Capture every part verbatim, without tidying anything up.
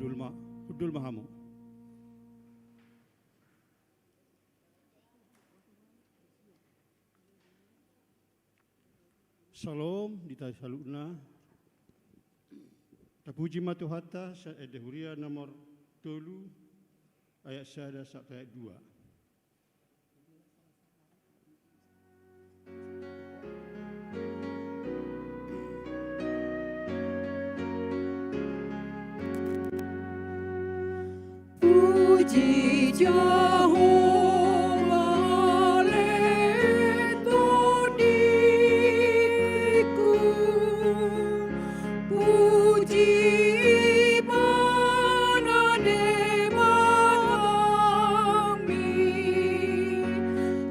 Hundul ma, hundul ma hamu. Syalom di hita saluhutna. Tapuji ma Tuhanta, sian Ende Huria nomor tolu, ayat sada sampe ayat dua. Puji Jahowa, ale tondingku. Puji Ibana, Debatami.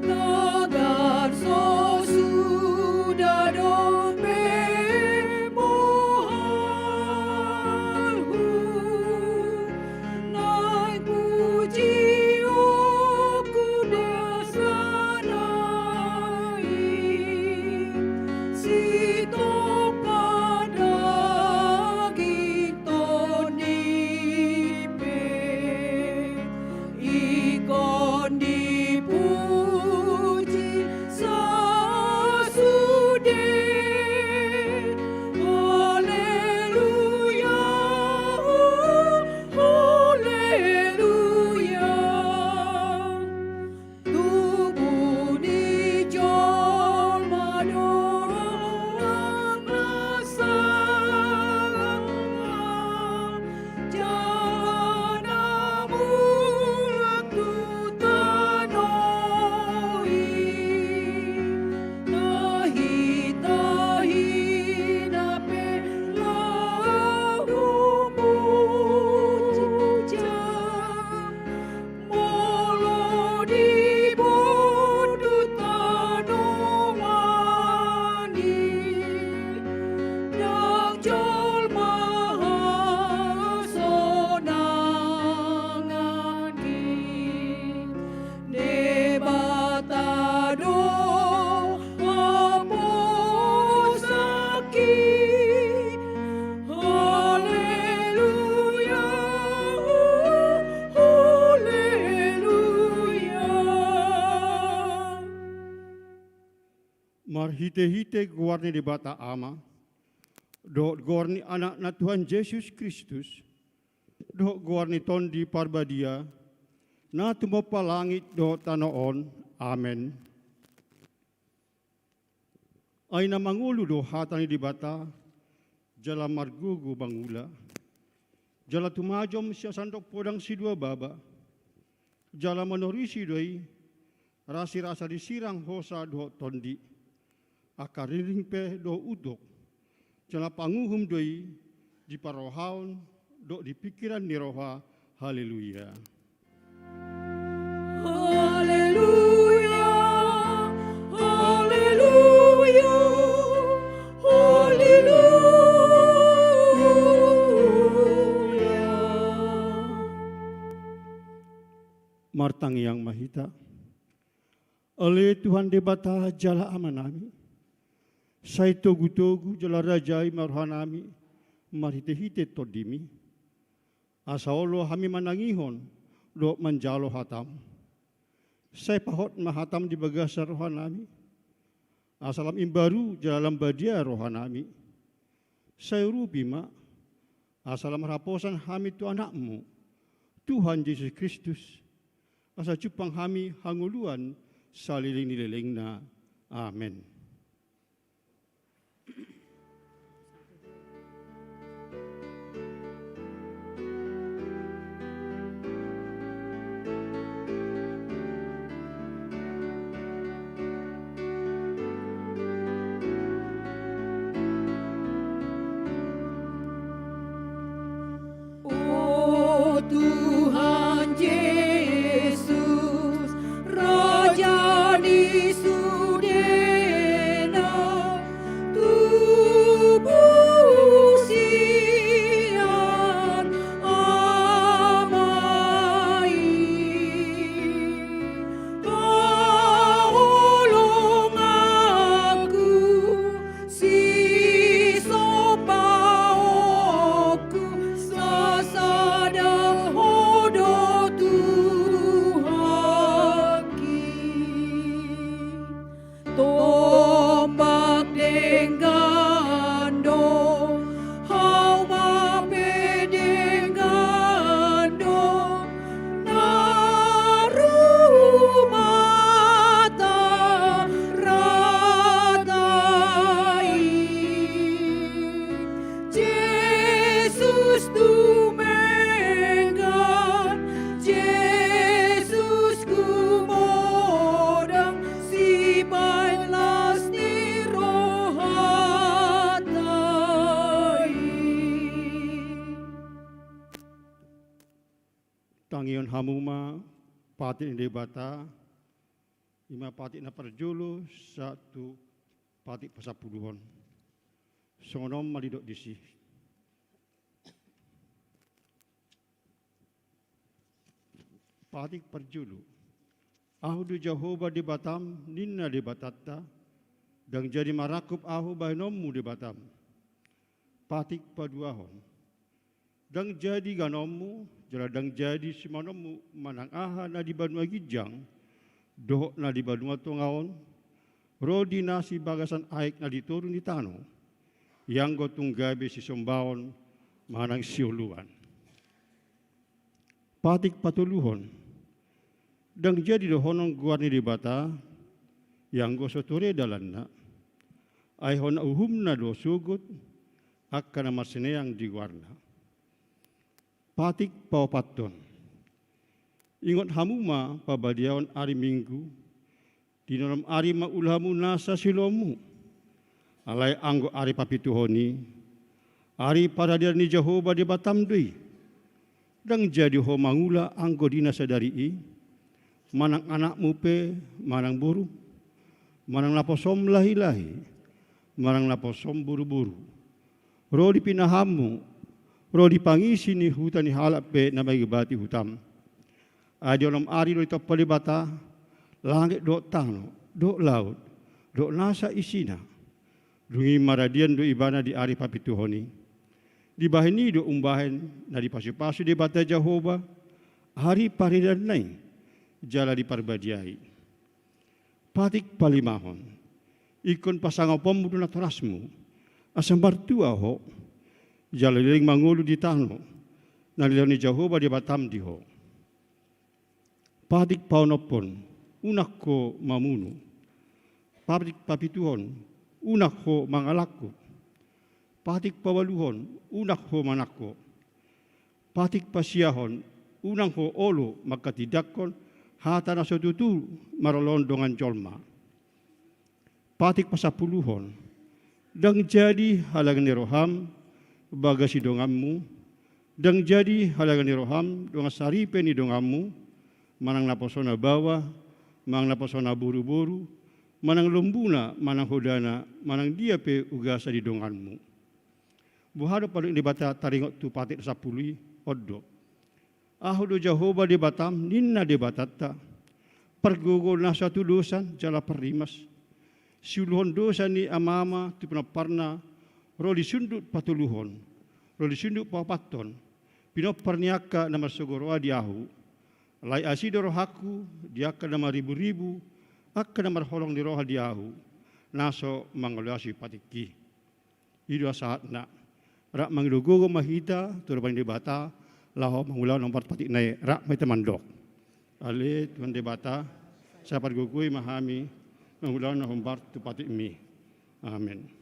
Tagar so suda dope bohalhu. Naeng puji oku do sada i, sitompa daging tondi pe, ingkon dipuji sasude. Haleluya, haleluya. Tubu ni jolma do na sanga, jala na mulak tu tano i. Tahi-tahina pe laho muja. Molo diboan tu tano on i, ndang jolma hasonangan i. Debata do haposanki. Haleluya, haleluya. Marhite-hite goar ni Debata Ama, dohot goar ni Anakna Tuhan Jesus Kristus, dohot goar ni Tondi Parbadia, na tumompa langit dohot tano on. Amen. Ai na mangolu do hata ni Debata, jala margogo mangula. Jala tumajom sian sandok podang siduababa. Jala manorisi do i, rasirasa disirang hosa dohot tondi. Angka ringging pe dohot utok. Jala panguhum do i di parrohaon dohot di pingkiran ni roha. Haleluya. Haleluya, haleluya, haleluya. Martangiang ma hita. Ale Tuhan Debata jala Amanami, sai togu-togu jala rajai ma rohanami marhite-hite Tondimi, asa olo hami manangihon dohot manjalo hataM. Sai pahot ma hataM di bagasan rohanami, asa lam imbaru jala lam badia rohanami. Sai urupi ma, asa lam marhaposan hami tu AnakMu, Tuhan Jesus Kristus, asa jumpang hami hangoluan saleleng ni lelengna. Amen. O Tuhan Jesus, Raja ni sude Hamu ma patik ni Debata, i ma patik na parjolo sahat tu patik pasampuluhon. Songon on ma didok disi. Patik parjolo. Ahu do Jahowa Debatam, ninna Debatanta, ndang jadi marangkup ahu bahenonmu Debatam. Patik paduahon. Ndang jadi ganonmu, jala ndang jadi simaononmu manang aha na di banua ginjang, dohot na di banua tonga on, ro di na sibagasan aek na di toru ni tano, ianggo tung gabe sisombaon manang sioloan. Patik patoluhon. Ndang jadi dohonon goar ni Debata, ianggo so ture dalanna. Ai hona uhumna do sogot, angka na marsineang di goarna. Patik paopathon. Ingot hamu ma pabadiaon ari Minggu, di na onom ari mangula hamu nasa siulaonmu. Alai anggo ari papituhon i, ari paradian ni Jahowa Debatam do i. Ndang jadi ho mangula anggo di na sadari i, manang anakmu pe, manang boru, manang naposom lahilahi, manang naposom boruboru. Ro di pinahanmu, ro di pangisi ni huta ni halak pe na mangibati hutam. Ai di onom ari do ditompa Debata langit dohot tano, dohot laut, dohot nasa isina. Dung i maradian do ibana di ari papituhon i. Dibahen i do umbahen na dipasupasu Debata Jahowa ari paradianna i, jala diparbadiai. Patik palimahon. Ingkon pasangaponmu do natorasmu, asa martua ho, jala leleng mangolu di tano na nilehon ni Jahowa Debatam di ho. Patik paonomhon, unang ho mamunu. Patik papituhon, unang ho mangalangkup. Patik paualuhon, unang ho manangko. Patik pasiahon, unang ho olo manghatindanghon hata na so tutu maroloan dongan jolma. Patik pasampuluhon. Ndang jadi halangi ni roham bagas ni donganmu, ndang jadi halangi ni roham dongan saripe ni donganmu, manang naposona baoa, manang naposona boruboru, manang lombuna, manang hodana, manang dia pe ugasan ni donganmu. Boha do padohot ni Debata taringot tu patik na sampulu i? On do. Ahu do Jahowa Debatam, ninna Debatanta, pargogo na so hatudosan jala parrimas, siuluhon dosa ni amaama tu pinomparna, ro di sundut patoluhon, ro di sundut paopathon, pinompar ni angka na marsogo roha di Ahu. Alai asi do rohangku di angka na marriburibu, angka na marholong ni roha di Ahu, na so mangaloasi patikki. I do sahatna. Rap mangido gogo ma hita tu adopan ni Debata, laho mangulahon na hombar tu patikna i. Rap ma hita mandok. Ale Tuhan Debata, sai pargogoi ma hami mangulahon na hombar tu patikmi. Amen.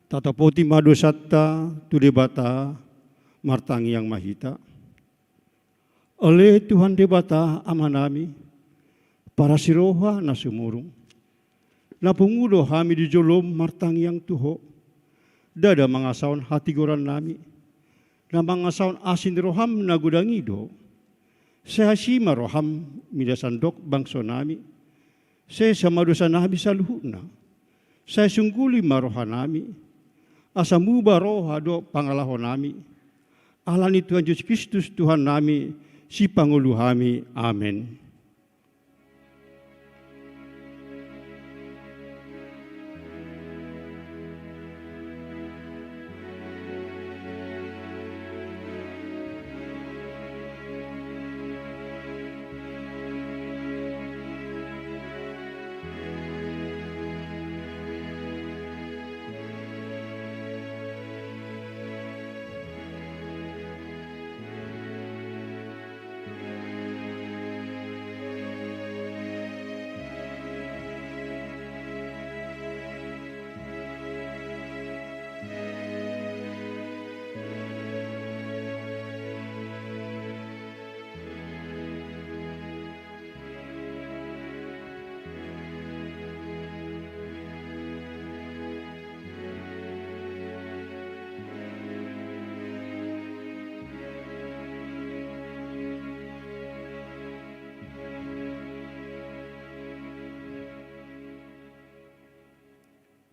Tatopoti ma dosanta tu Debata, martangiang ma hita. Ale Tuhan Debata Amanami, parasi roha na sumurung. Na pungu do hami di jolom martangiang tu Ho. Ndada mangasahon hatigorannami, na mangasahon asi ni roham na godang i do. Sai asi ma roham mida sandok bangsonami. Sesa ma dosanami saluhutna. Sai sungguli ma rohanami, asa muba roha dohot pangalahonami. Ala ni Tuhan Jesus Kristus Tuhannami, Sipangolu hami. Amen.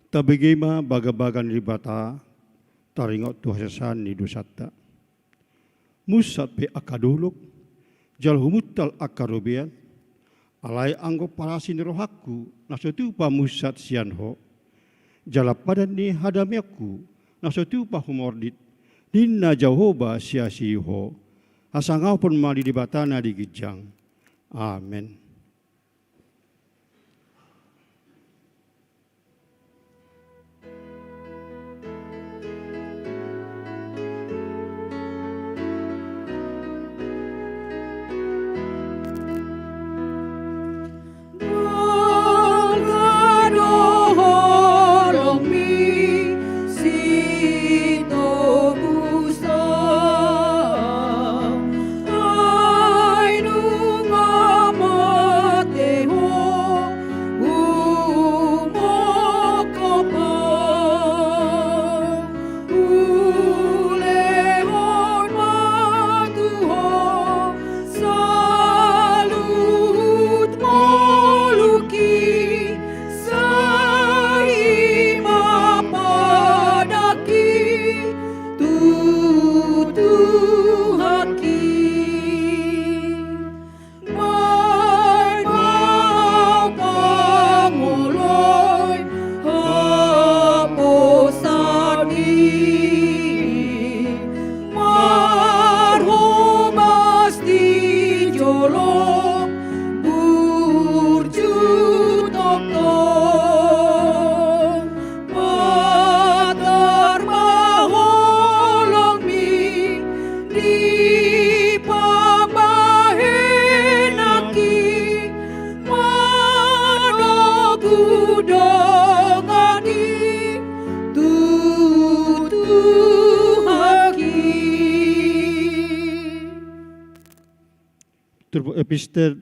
Tabege ma bagabaga ni Debata, taringot tu hasesaan ni dosanta. Munsat pe angka dolok, jala humuntal angka robean, alai anggo parasi ni rohangku na so tupa munsat sian Ho, jala padan ni hadameonku na so tupa humordit, ninna Jahowa, siasi Ho. Hasangapon ma di Debata na di ginjang. Amen. Tuhan i. Baen ma pangoloi haposan i, marhobas di jolo burju tongtong. Patar ma holongmi di pambahenanki, manang hudongani tu Tuhanki. Turpuk epistel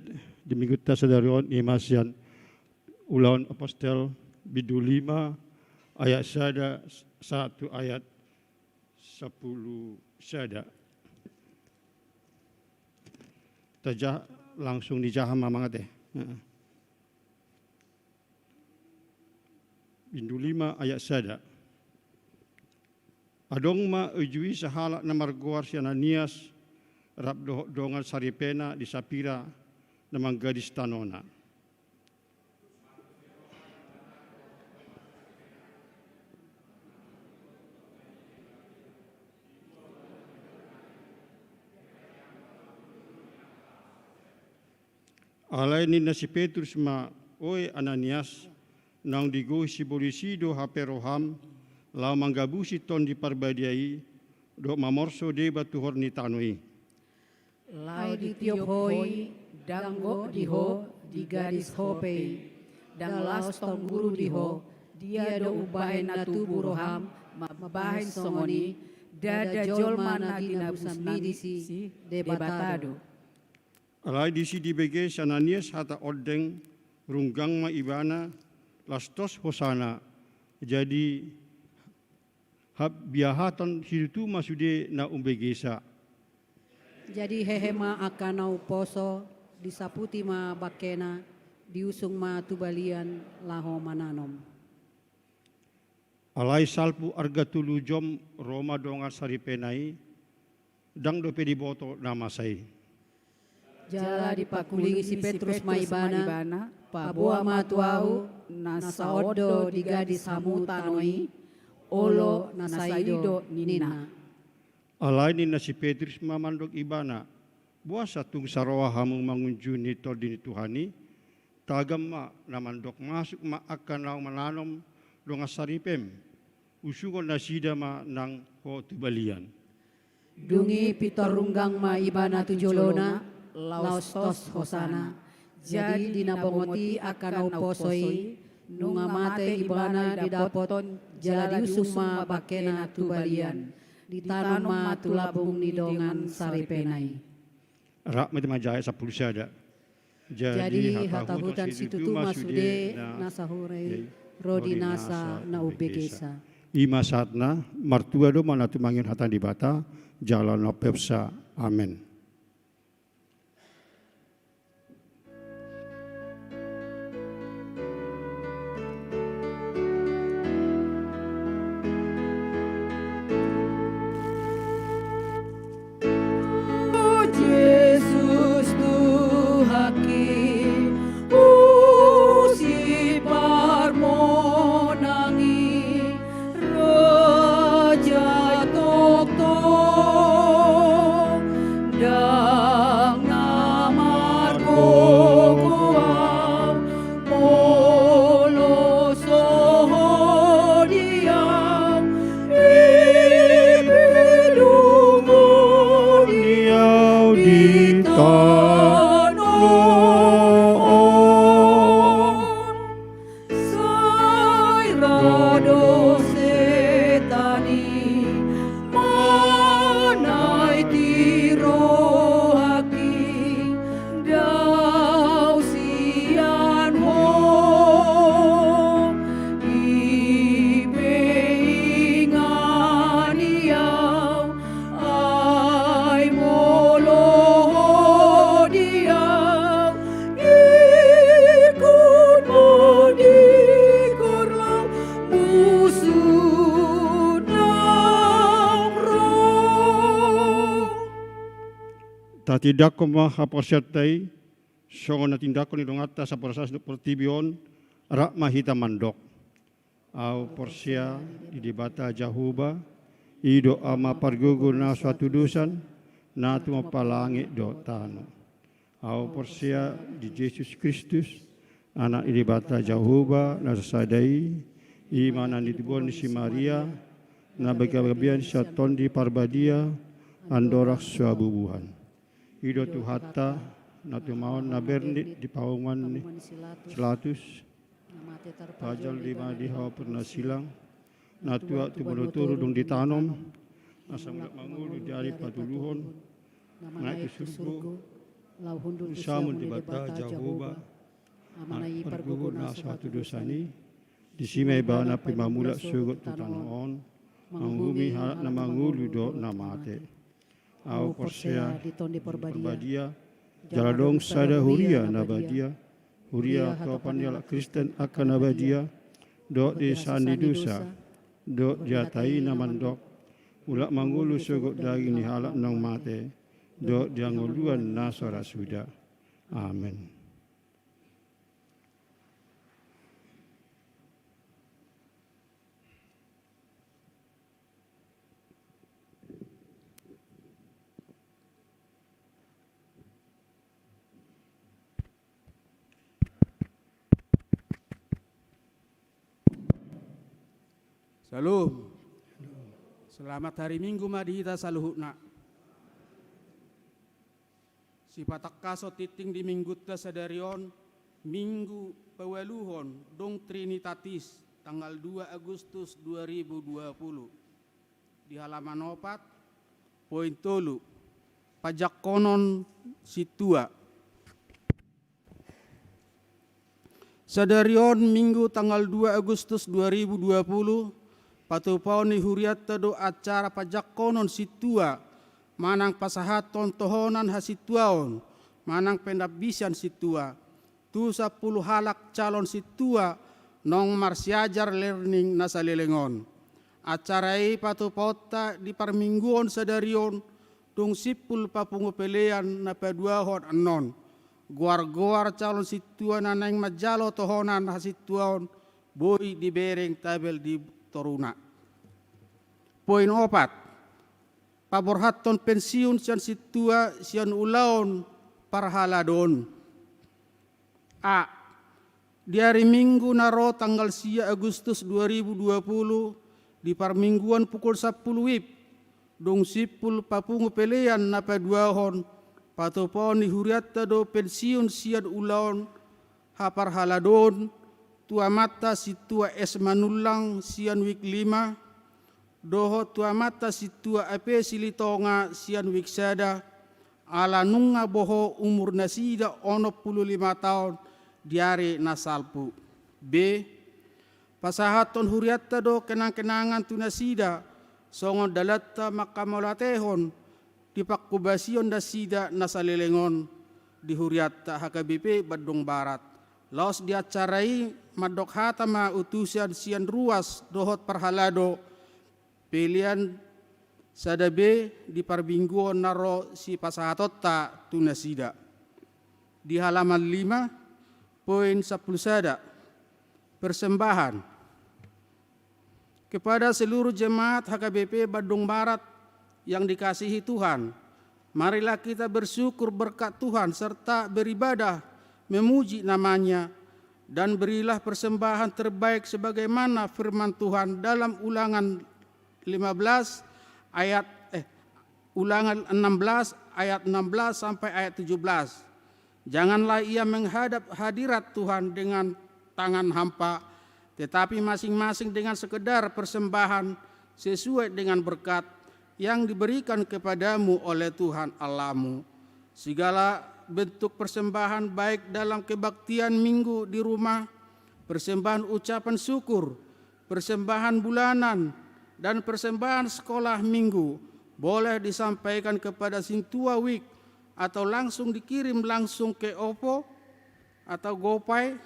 di minggunta sadari on i ma sian Ulaon Apostel, bindu lima ayat sada sahat tu ayat sampulu sada. Tajaha, langsung dijaha ma, Amang, ate. Heeh. Bindu lima ayat sada. Adong ma uju i sahalak na margoar si Ananias, rap dohot dongan saripena di Sapira, na manggadis tanona. Alai ninna si Petrus ma, "Oe Ananias, naung digohi sibolis i do hape roham, laho manggabusi Tondi Parbadia i, dohot mamorso deba tuhor ni tano i?" Laho ditiop ho i, ndang gok di ho, di gadis ho pe i, ndang laos tong guru di ho, dia do umbahen na tubu roham, mambahen songon i, ndada jolma na ginabusna disi, Debata do. Alai disi dibege si Ananias hata ondeng, runggang ma ibana, laos tos hosana. Jadi, habiahaton situtu ma sude na umbegesa. Jadi hehe ma angka na umposo, disaputi ma bangkena, diusung ma tu balian laho mananom. Alai salpu arga tolu jom ro ma dongan saripena i, ndang dope diboto na masa i. Jala dipangkulingi si Petrus ma ibana, paboa ma tu ahu, nasa on do digadis hamu tano i, olo nasa i do ninna. Alai ninna si Petrus ma mandok ibana, boasa tung saroha hamu mangunjuni tondi ni Tuhan i? Tagam ma na mandok, masuk ma angka naung mananom dongan saripem, usungon nasida ma nang ho tu balian. Dung i pintor runggang ma ibana tu jolona, laos tos hosana. Jadi di na bongot i angka na umposo i, nunga mate ibana didapothon, jala diusung ma bangkena tu balian, ditanom ma tu lambung ni dongan saripena i. Rap ma i, ma jai sampulu sada. Jadi hata huta situtu ma sude na sahuta i, ro di nasa na umbegesa. I ma sahatna. Martua do ma na tumangihon hata ni Debata jala na umpeopsa. Amen. Jesus Tuhanki, husi parmonang i, raja tongtong, ndang na margogo au, molo so ho di au, ipilungoni au di tano on. Sai ra do setan i, manaiti rohangki, dao sian ho, i pe ingani au, ai molo ho di au, ingkon ma dingkor laho, musu naung ro. Tatindangkon ma haporseaonta i, songon na tindanghon ni donganta saporseaon portibi on. Rap ma hita mandok. Ahu porsea di Debata Jahowa, i do Ama pargogo na so hatudosan, na tumompa langit dohot tano. Ahu porsea di Jesus Kristus, Anak ni Debata Jahowa na sasada i, i ma na nitubuhon ni si Maria, na bagabean sian Tondi Parbadia, andorang so habubuhan. I do Tuhanta, na tumaon na bernit di pahoman ni si Pilatus, tajal di ma di hau pernasilang, na tuat tu banua toru dung ditanom, na sai mulak mangolu di ari patoluhon, naek tu surgo, laho hundul tu siamun ni Debata Jahowa, Ama na i pargogo na so hatudosan i, disi ma ibana pemamulak sogot tu tano on, manguhumi halak na mangolu dohot na mate. Ahu porsea di Tondi Parbadia, jala adong sada huria na badia, huria hatopan ni halak Kristen angka na badia, dohot di hasesaan ni dosa, dohot di hata i na mandok, mulak mangolu sogot daging ni halak naung mate, dohot di hangoluan na so ra suda. Amen. Syalom. Selamat hari Minggu ma di hita saluhutna. Sipatangkashon tingting di Minggunta sadari on, Minggu paualuhon dung Trinitatis, tanggal dua Agustus dua ribu dua puluh. Di halaman opat, poin tolu. Pajangkonon sintua. Sadari on Minggu tanggal dua Agustus dua ribu dua puluh, patupaon ni hurianta do acara pajangkonon sintua, manang pasahathon tohonan hasintuaon, manang penambisan sintua, tu sampulu halak calon sintua naung marsiajar learning na saleleng on. Acara i patupaonta di parmingguon sadari on, dung simpul papungu pelean na paduahon annon. Goar-goar calon sintua na naeng manjalo tohonan hasintuaon boi dibereng tabel di toruna. Poin opat. Paborhathon pensiun sian sintua sian ulaon parhaladoon. A. Di ari Minggu na ro tanggal sia Agustus dua ribu dua puluh, di parmingguan pukul sampulu wib, dung simpul papungu pelean na paduahon, patupaon ni hurianta do pensiun sian ulaon haparhaladoon, tu amanta sintua S. Manullang sian wik lima, dohot tu amanta sintua A P Silitonga sian wik sada, ala nunga boho umur nasida onom pulu lima taon di ari na salpu. B. Pasahathon hurianta do kenang-kenangan tu nasida, songon dalanta mangkamauliatehon di pangkobasion nasida na saleleng on di hurianta H K B P Bandung Barat. Laos di acara i mandok hata ma utusan sian ruas dohot parhalado pelean sada B di parmingguon na ro sipasahatonta tu nasida. Di halaman lima, poin sampulu sada. Persembahan. Kepada seluruh jemaat H K B P Bandung Barat yang dikasihi Tuhan, marilah kita bersyukur berkat Tuhan serta beribadah memuji nama-Nya, dan berilah persembahan terbaik sebagaimana firman Tuhan dalam Ulangan lima belas ayat, eh, Ulangan enam belas ayat enam belas sampai ayat tujuh belas. Janganlah ia menghadap hadirat Tuhan dengan tangan hampa, tetapi masing-masing dengan sekedar persembahan sesuai dengan berkat yang diberikan kepadamu oleh Tuhan Allahmu. Segala bentuk persembahan, baik dalam kebaktian Minggu di rumah, persembahan ucapan syukur, persembahan bulanan, dan persembahan sekolah Minggu, boleh disampaikan kepada sintua wik atau langsung dikirim langsung ke OVO atau GoPay,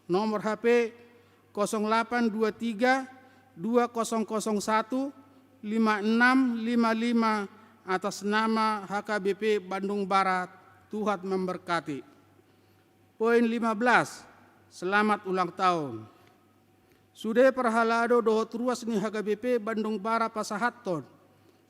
nomor H P kosong delapan dua tiga dua kosong kosong satu lima enam lima lima, atas nama H K B P Bandung Barat. Tuhan memberkati. Poin lima belas, selamat ulang tahun. Sude parhalado dohot ruas ni H K B P Bandung Barat pasahathon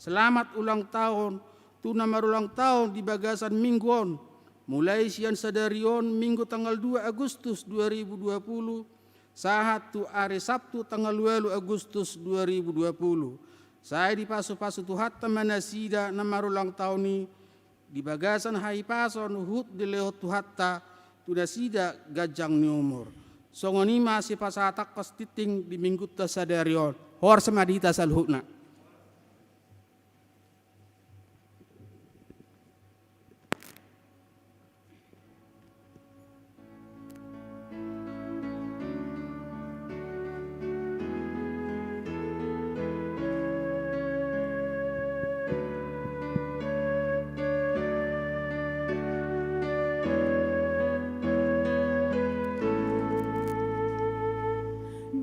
selamat ulang tahun tu na marulang tahun di bagasan Minggu on, mulai sian sadari on Minggu tanggal dua Agustus dua ribu dua puluh, sahat tu ari Sabtu tanggal ualu Agustus dua ribu dua puluh. Sai dipasu-pasu Tuhanta ma nasida na marulang tahun i, di bagasan hahipason huhut dilehon Tuhanta tu nasida ganjang ni umur. Songon i ma sipasahat tangkas tinting di Minggunta sadari on. Horas ma di hita saluhutna.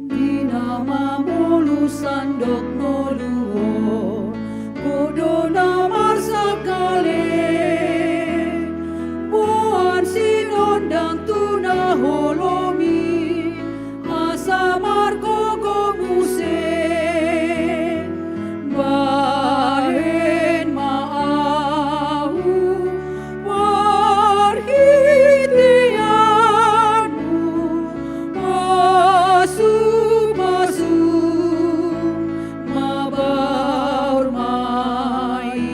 Di na mamolus sandok ngolu on, Ho do na marsangkale, boan sinondang tu na holom i, asa margogo muse. Bahen ma ahu parhiteanmu, pasu-pasu ma baor ma i.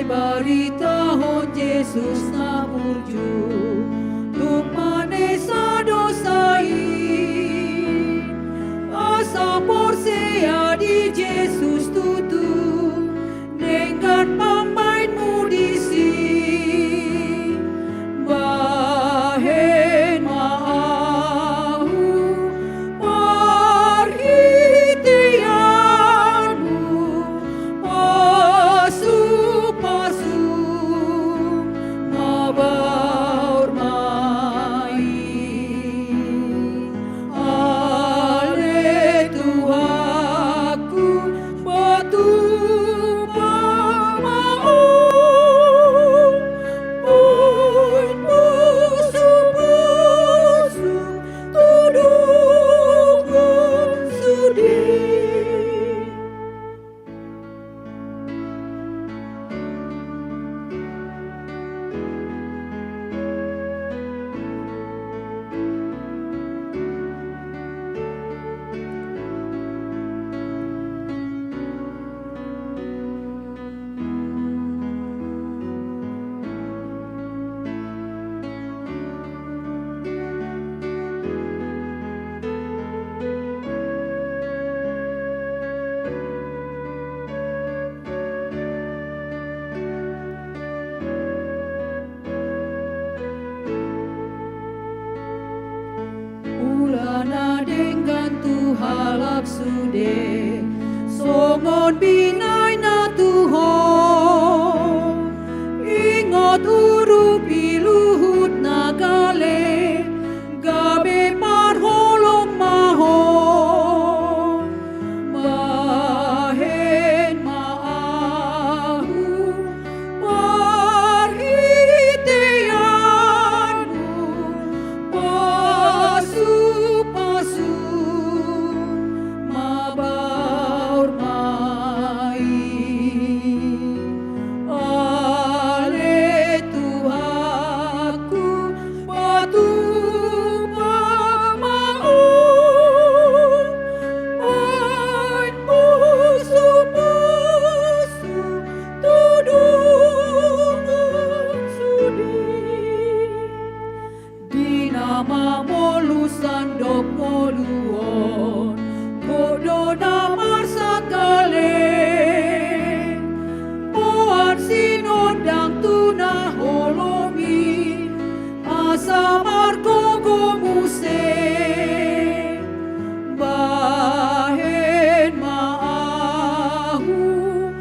Baritahon Jesus na burju, tung manesa dosa i. Asa porsea di Jesus tutu, denggan pambahenmu disi. Bahen ma ahu, marhiteanmu, pasu-pasu, mabaur ma i. Ale Tuhanku, patupa ma ahu, bahen pasu-pasu tu dongan sude. Ula na denggan tu halak sude, songon binahen na tu Ho. Ingot urupi luhut na gale, gabe parholong ma Ho. Bahen ma ahu, marhiteanmu, pasu-pasu, mabaur ma i. Ale Tuhanku, patupa ma ahu, bahen pasu-pasu tu dongan sude. Di na mamolus sandok ngolu on, Ho do na marsangkale. Boan sinondang tu na holom i, asa margogo muse. Bahen ma ahu,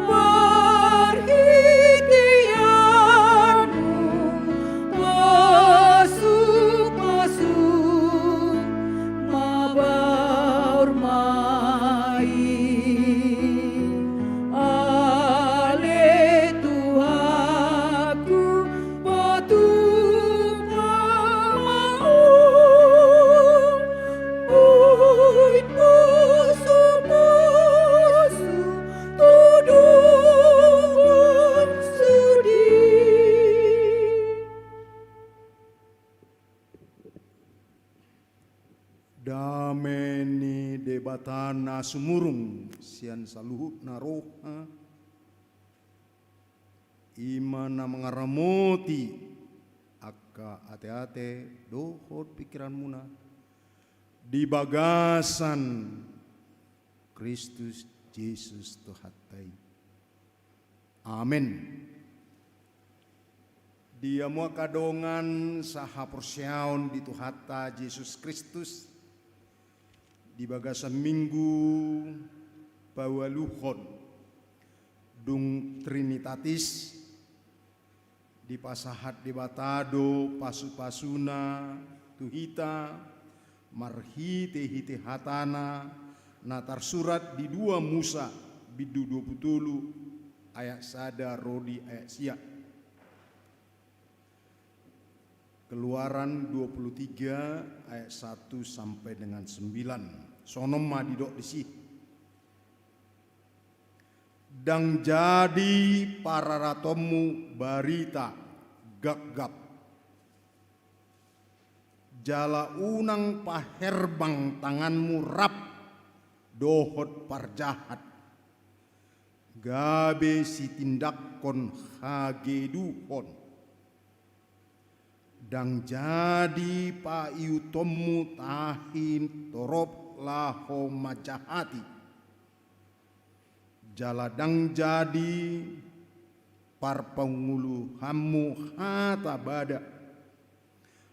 marhiteanmu, pasu-pasu, mabaur ma i. Ale Tuhanku, patupa ma ahu, bahen pasu-pasu tu dongan sude. Dame ni Debata na sumurung sian saluhutna roha, i ma na mangaramoti angka ateate dohot pingkiranmuna di bagasan Kristus Jesus Tuhanta i. Amen. Di hamu angka dongan sahaporseaon di Tuhanta Jesus Kristus, di bagasan Minggu paualuhon dung Trinitatis, dipasahat Debata do pasu-pasuna tu hita marhite-hite hatana na tarsurat di dua Musa bindu dua pulu tolu ayat sada ro di ayat sia. Keluaran dua puluh tiga ayat satu sampai dengan sembilan. Songon on ma didok disi. Ndang jadi pararatonmu barita gapgap, jala unang paherbang tanganmu rap dohot parjahat. gabe sitindakkon hageduhon. Ndang jadi paihutonmu tahi torop laho manjahati. Jala ndang jadi parpanguluhanmu hata bada,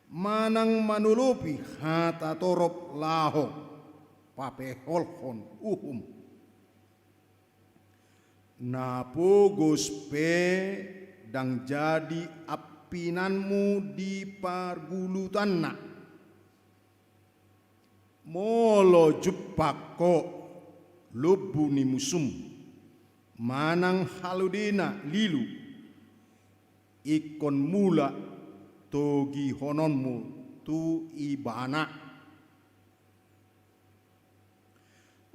manang manolopi hata torop laho papeholhon uhum. Na pogos pe ndang jadi ampinanmu di pargulutanna. Molo jumpang ho lombu ni musum, manang halodena lilu, ingkon mula togihononmu tu ibana.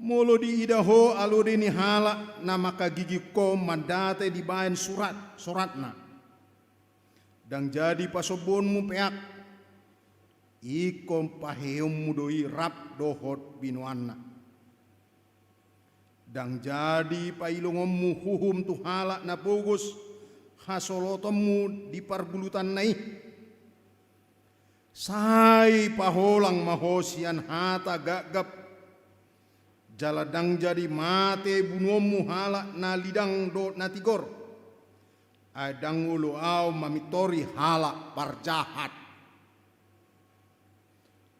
Molo diida ho alode ni halak na mangkagigihon ho mandate dibaen surat, soratna, ndang jadi pasombuonmu peak, ingkon paheheonmu do i rap dohot binoanna. Ndang jadi pailongonmu uhum tu halak na pogos hasolotonmu di pargulutanna i. Sai paholang ma ho sian hata gapgap, jala ndang jadi mate bunuonmu halak na lidang dohot na tigor. Ai ndang olo ahu mamintori halak parjahat.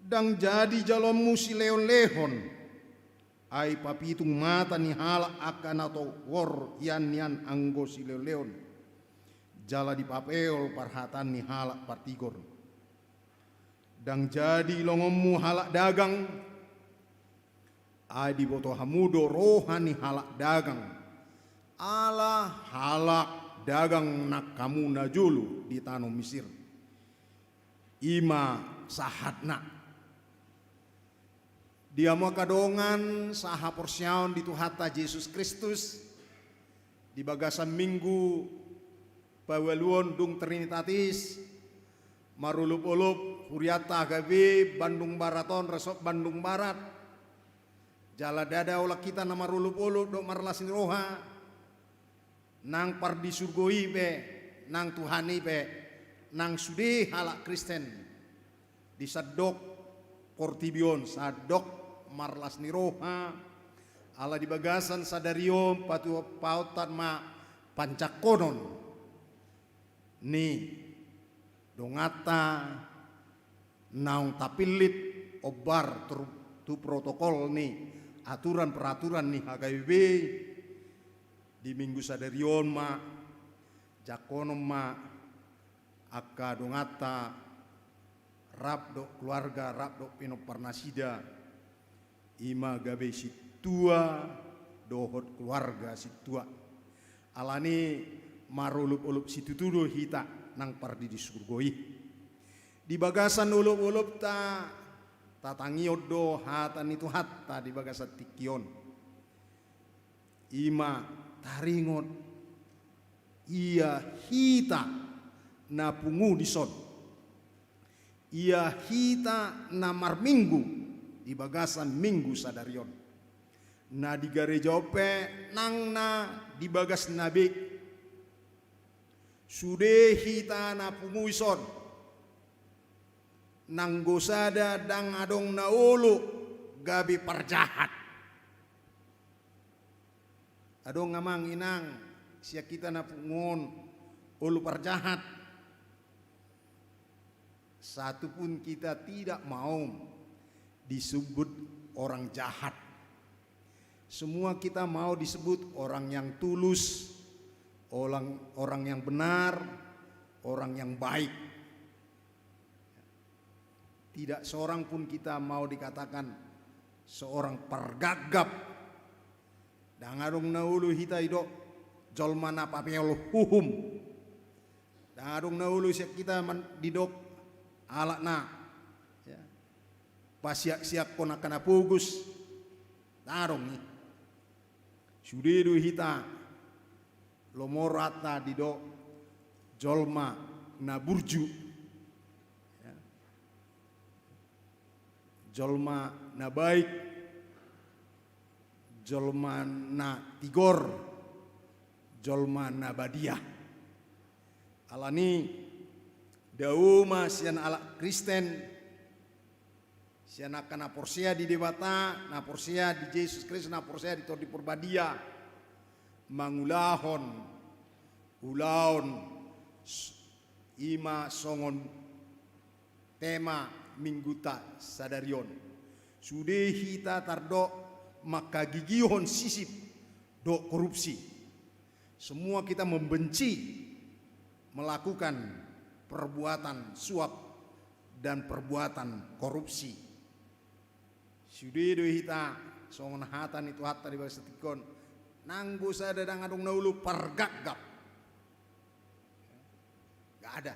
Ndang jadi jaloonmu silehonlehon, ai papitung mata ni halak angka na tigor hian nian anggo silehonlehon, jala dipapehol parhataan ni halak partigor. Ndang jadi ilongonmu halak dagang, ai diboto hamu do roha ni halak dagang, ala halak dagang nang hamu najolo di tano Misir. I ma sahatna. Di hamu angka dongan sahaporseaon di Tuhanta Jesus Kristus, di bagasan Minggu paualuhon dung Trinitatis, marolopolop hurianta H K B Bandung Barat on, Resort Bandung Barat. Jala ndada holan hita na marolopolop dohot marlas ni roha, nang pardisurgo i pe, nang Tuhan i pe, nang sude halak Kristen di sandok portibi on, sandok marlas ni roha, ala di bagasan sadari on patu-, paontan ma panjangkonon ni donganta naung tapillit ombar tu, tu protokol ni aturan-peraturan ni H K B P I. Di Minggu sadari on ma jangkonon ma angka donganta rap dohot keluarga, rap dohot pinomparnasida, i ma gabe sintua dohot keluarga sintua. Alani marolopolop situtu do hita nang pardisurgo i. Di bagasan olopolopta, tatangihon do hata ni Tuhanta di bagasan tingki on. I ma taringot ia hita na pungu dison, ia hita na marminggu di bagasan Minggu sadari on, na di gareja on pe nang na di bagasna be. Sude hita na pungu dison, nanggo sada ndang adong na olo gabe parjahat. Adong amang inang sian hita na pungu on olo parjahat? Satu pun kita tidak mau disebut orang jahat. Semua kita mau disebut orang yang tulus, orang, orang yang benar, orang yang baik. Tidak seorang pun kita mau dikatakan seorang pargapgap. Ndang adong na olo hita didok jolma na papeol uhum. Ndang adong na olo sian hita man-, didok halak na, ya, pasiaksiakkon angka na pogos. Ndang adong i. Sude do hita lomo rohanta didok jolma na burju, ya, jolma na baik, jolma na tigor, jolma na badia. Alani dao ma sian halak Kristen, sian angka na porsea di Debata, na porsea di Jesus Kristus, na porsea di Tondi Parbadia, mangulahon ulaon s-, i ma songon tema mingguta sadari on. Sude hita tardok mangkagigihon sisip dohot korupsi. Semua kita membenci melakukan perbuatan suap dan perbuatan korupsi. Sude do hita songon hata ni Tuhanta di bagasan tingki on, nanggo sada ndang adong na olo pargapgap. Nggak ada.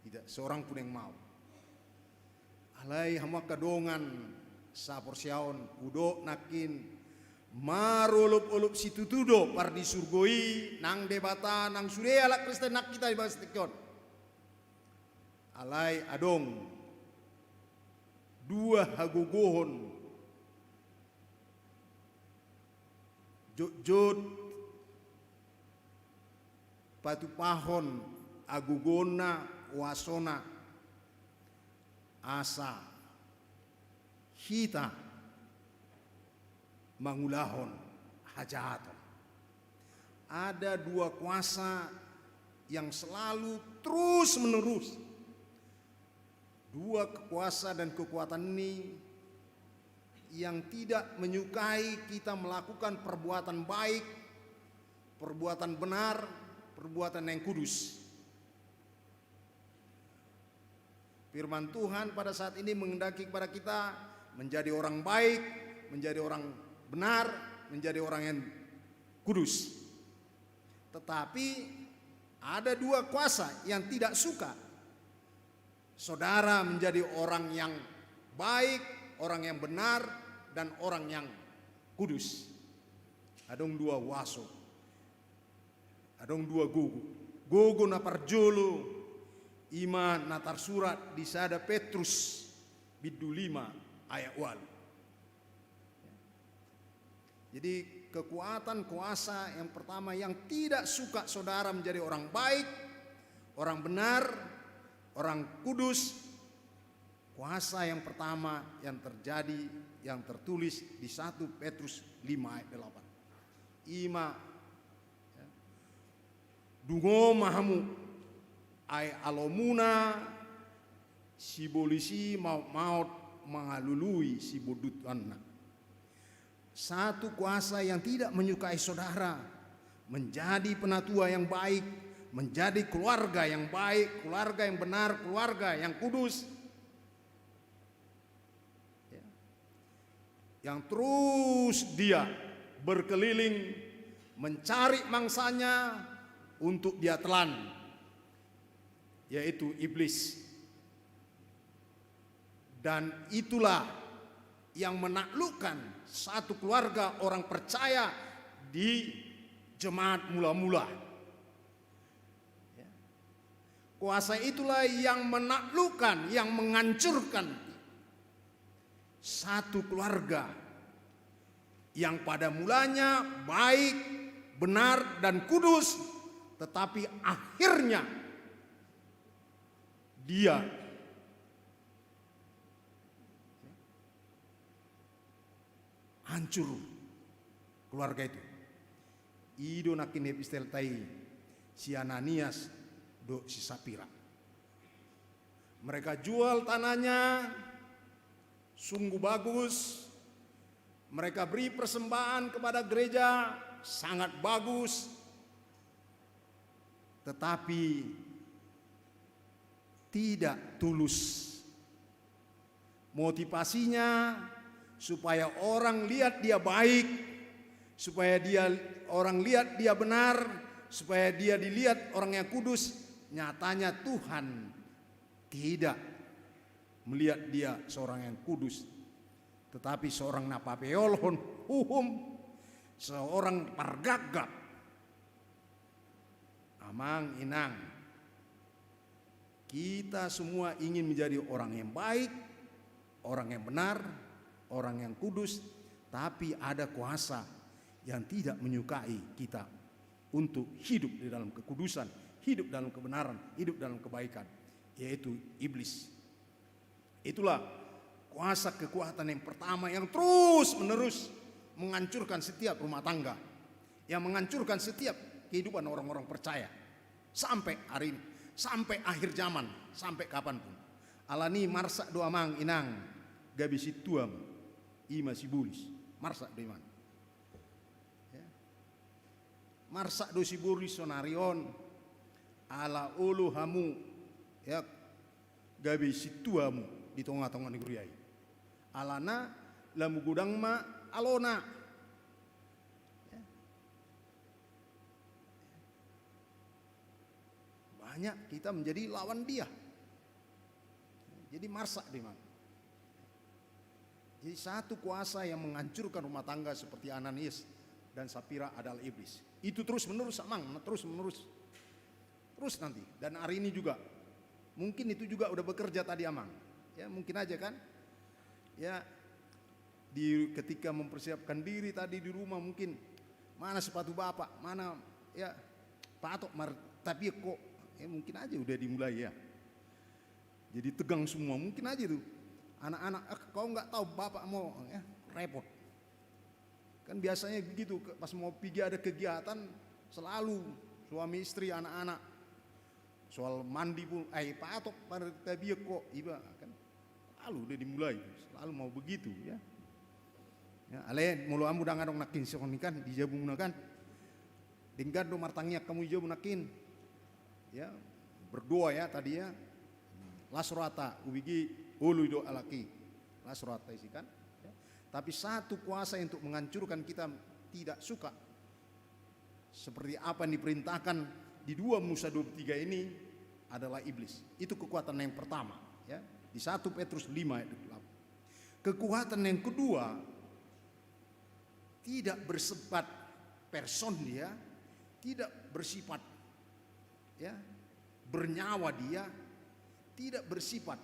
Tidak seorang pun yang mau. Alai hamu angka dongan saporseaon, hudok nangkin marolopolop situtu do pardisurgo i, nang Debata, nang sude halak Kristen nang hita di bagasan tingki on. Alai adong dua hagogohon jotjot patupahon hagogoonna, huasona, asa hita mangulahon hajahaton. Ada dua kuasa yang selalu terus-menerus, dua kuasa dan kekuatan ini yang tidak menyukai kita melakukan perbuatan baik, perbuatan benar, perbuatan yang kudus. Firman Tuhan pada saat ini menghendaki kepada kita menjadi orang baik, menjadi orang benar, menjadi orang yang kudus. Tetapi ada dua kuasa yang tidak suka saudara menjadi orang yang baik, orang yang benar, dan orang yang kudus. Adong dua huaso. Adong dua gogo. Gogo na parjolo, i ma na tarsurat di sada Petrus bindu lima ayat ualu. Jadi kekuatan kuasa yang pertama yang tidak suka saudara menjadi orang baik, orang benar, orang kudus, kuasa yang pertama yang terjadi, yang tertulis di satu Petrus lima ayat delapan. I ma, ya, dungo ma hamu, ai alomuna sibolis i maotmaot mangalului sibondutanna. Satu kuasa yang tidak menyukai saudara menjadi penatua yang baik, menjadi keluarga yang baik, keluarga yang benar, keluarga yang kudus. Ya. Yang terus dia berkeliling mencari mangsanya untuk dia telan, yaitu iblis. Dan itulah yang menaklukkan satu keluarga orang percaya di jemaat mula-mula. Ya. Kuasa itulah yang menaklukkan, yang menghancurkan satu keluarga yang pada mulanya baik, benar, dan kudus, tetapi akhirnya dia hancur keluarga itu. I do nangkin epistelta i, si Ananias dohot si Sapira. Mereka jual tanahnya, sungguh bagus. Mereka beri persembahan kepada gereja, sangat bagus. Tetapi tidak tulus. Motivasinya supaya orang lihat dia baik, supaya dia, orang lihat dia benar, supaya dia dilihat orang yang kudus. Nyatanya Tuhan tidak melihat dia seorang yang kudus, tetapi seorang na papeolhon uhum, seorang pargapgap. Amang, inang, kita semua ingin menjadi orang yang baik, orang yang benar, orang yang kudus, tapi ada kuasa yang tidak menyukai kita untuk hidup di dalam kekudusan, hidup dalam kebenaran, hidup dalam kebaikan, yaitu iblis. Itulah kuasa kekuatan yang pertama yang terus-menerus menghancurkan setiap rumah tangga, yang menghancurkan setiap kehidupan orang-orang percaya sampai hari ini, sampai akhir zaman, sampai kapanpun. Alani marsak do amang inang gabe sintua, ima sibolis, marsak do imana. Ya. Marsak do sibolis sonari on, ala olo hamu, ya, gabe sintua hamu di tonga-tonga ni huria i. Alana lamu godang ma alona. Ya. Banyak kita menjadi lawan dia. Jadi marsak do imana. Jadi satu kuasa yang menghancurkan rumah tangga seperti Ananias dan Safira adalah iblis. Itu terus menerus amang, terus menerus. Terus nanti, dan hari ini juga. Mungkin itu juga udah bekerja tadi amang. Ya, mungkin aja kan. Ya, di ketika mempersiapkan diri tadi di rumah mungkin, mana sepatu bapak, mana, ya, patok mar-, tapi kok, ya, mungkin aja udah dimulai ya. Jadi tegang semua, mungkin aja tuh. Anak-anak, "Ah, kau nggak tahu bapak mau," ya, repot. Kan biasanya begitu, ke-, pas mau pigi ada kegiatan, selalu suami istri, anak-anak. Soal mandi pun, "Eh, patok, pada tabiak kok," iba kan. Selalu udah dimulai, selalu mau begitu, ya. Ya, ale, molo hamu dang adong nangkin songon i kan, di jabumuna kan. Denggan do martangiang hamu di jabu nangkin. Ya, berdoa ya tadi ya. Las rohanta, ubege olo i do halak i. Las rohanta isi kan. Ya. Tapi satu kuasa yang untuk menghancurkan kita tidak suka. Seperti apa yang diperintahkan di dua Musa dua puluh tiga ini adalah iblis. Itu kekuatan yang pertama, ya. Di satu Petrus lima ayat dua puluh delapan. Kekuatan yang kedua tidak bersifat person dia, tidak bersifat, ya, bernyawa dia, tidak bersifat,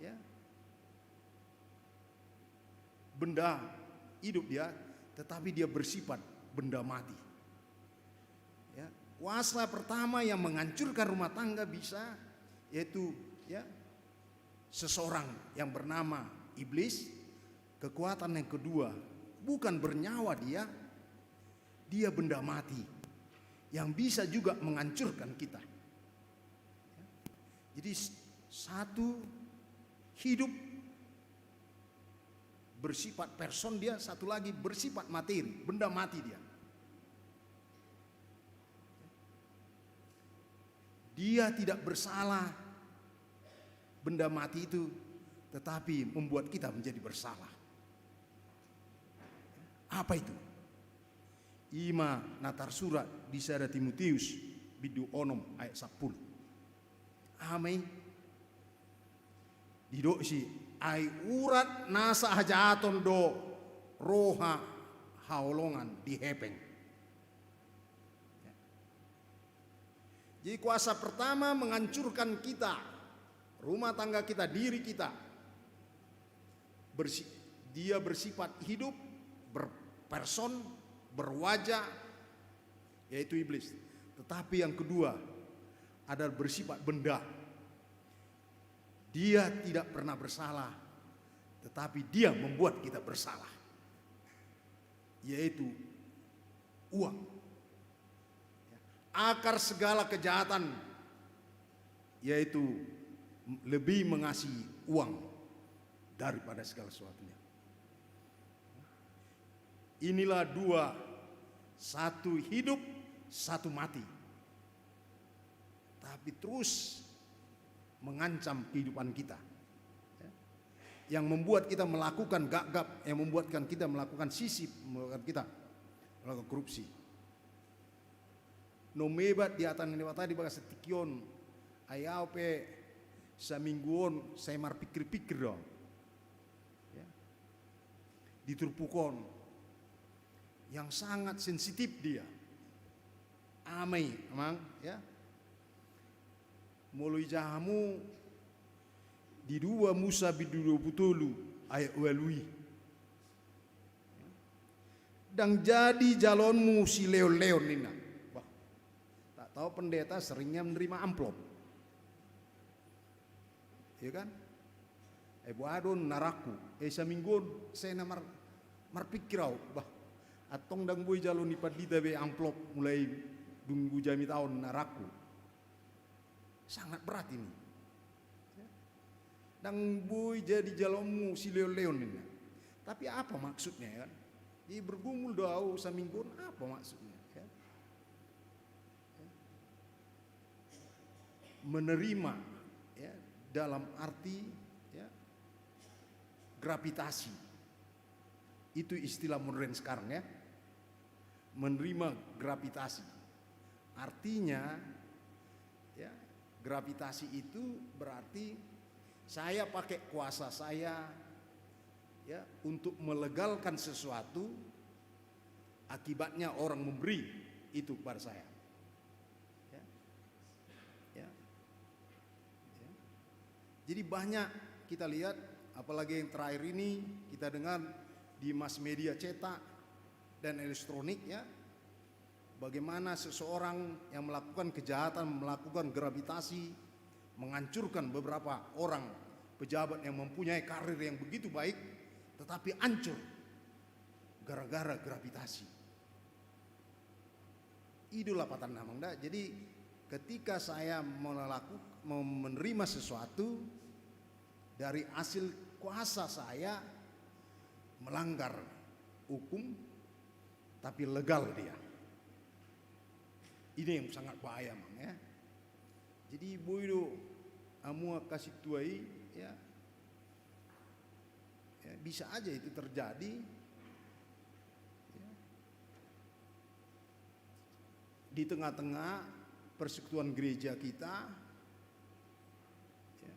ya, benda hidup dia, tetapi dia bersifat benda mati. Ya, kuasa pertama yang menghancurkan rumah tangga bisa, yaitu, ya, seseorang yang bernama iblis. Kekuatan yang kedua, bukan bernyawa dia, dia benda mati yang bisa juga menghancurkan kita. Ya. Jadi s-, satu hidup bersifat person dia, satu lagi bersifat materi, benda mati dia. Dia tidak bersalah, benda mati itu, tetapi membuat kita menjadi bersalah. Apa itu? Ima na tarsurat di sada Timoteus bindu onom ayat sampulu. Aha ma i? Didok disi, ai urat nasa hajaaton do roha haholongan di hepeng. Jadi kuasa pertama menghancurkan kita, rumah tangga kita, diri kita. Bersi-, dia bersifat hidup, berperson, berwajah, yaitu iblis. Tetapi yang kedua adalah bersifat benda. Dia tidak pernah bersalah, tetapi dia membuat kita bersalah, yaitu uang. Akar segala kejahatan, yaitu lebih mengasihi uang daripada segala sesuatunya. Inilah dua, satu hidup, satu mati. Tapi terus mengancam kehidupan kita. Ya. Yang membuat kita melakukan gagap, yang membuatkan kita melakukan sisip, membuatkan kita melakukan korupsi. Nomba di hata ni Debata di bagasan tingki on, ai au pe saminggu on sai marpikir-pikir do. Ya. Di turpuk on yang sangat sensitif dia. Aha ma i, amang, ya. Molo ijai hamu di dua Musa bindu dua pulu tolu ayat ualu i. Ndang jadi jaloonmu sileonleon ninna. Wah, tak tahu pendeta seringnya menerima amplop. Iya kan? Eh, boha do ninna, rangku. Eh, saminggu on sai na mar-, marpikir au. Bah, antong ndang boi jalo ni pandita be amplop mulai dung hujamita on, ninna, rangku. Sangat berat ini. Ya. Ndang boi jadi jaloonmu sileonleon ninna. Tapi apa maksudnya, ya kan? Jadi bergumul do au saminggu on, apa maksudnya, ya? Ya. Menerima, ya, dalam arti, ya, gravitasi. Itu istilah modern sekarang, ya. Menerima gravitasi. Artinya, ya, gravitasi itu berarti saya pakai kuasa saya, ya, untuk melegalkan sesuatu, akibatnya orang memberi itu kepada saya. Ya. Ya. Ya. Jadi banyak kita lihat, apalagi yang terakhir ini kita dengar di mass media cetak dan elektronik, ya, bagaimana seseorang yang melakukan kejahatan, melakukan gravitasi, menghancurkan beberapa orang pejabat yang mempunyai karir yang begitu baik, tetapi hancur gara-gara gravitasi. I do lapatanna, amang, da. Jadi ketika saya melaku-, mem-, menerima sesuatu, dari hasil kuasa saya melanggar hukum, tapi legal dia. Ini yang sangat bahaya, amang, ya. Jadi boi do hamu angka sintua i, ya. Ya, bisa aja itu terjadi, ya, di tengah-tengah persekutuan gereja kita, ya,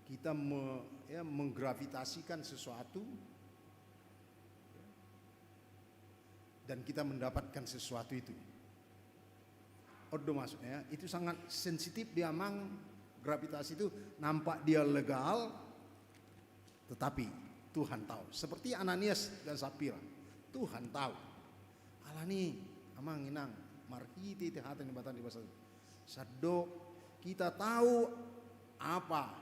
kita me-, ya, menggravitasikan sesuatu, ya, dan kita mendapatkan sesuatu itu. On do maksudnya, itu sangat sensitif dia, amang, gravitasi itu. Nampak dia legal, tetapi Tuhan tahu. Seperti Ananias dan Safira, Tuhan tahu. Alani, amang inang, marhite-hite hata ni Debata di bagasan sadok, kita tahu apa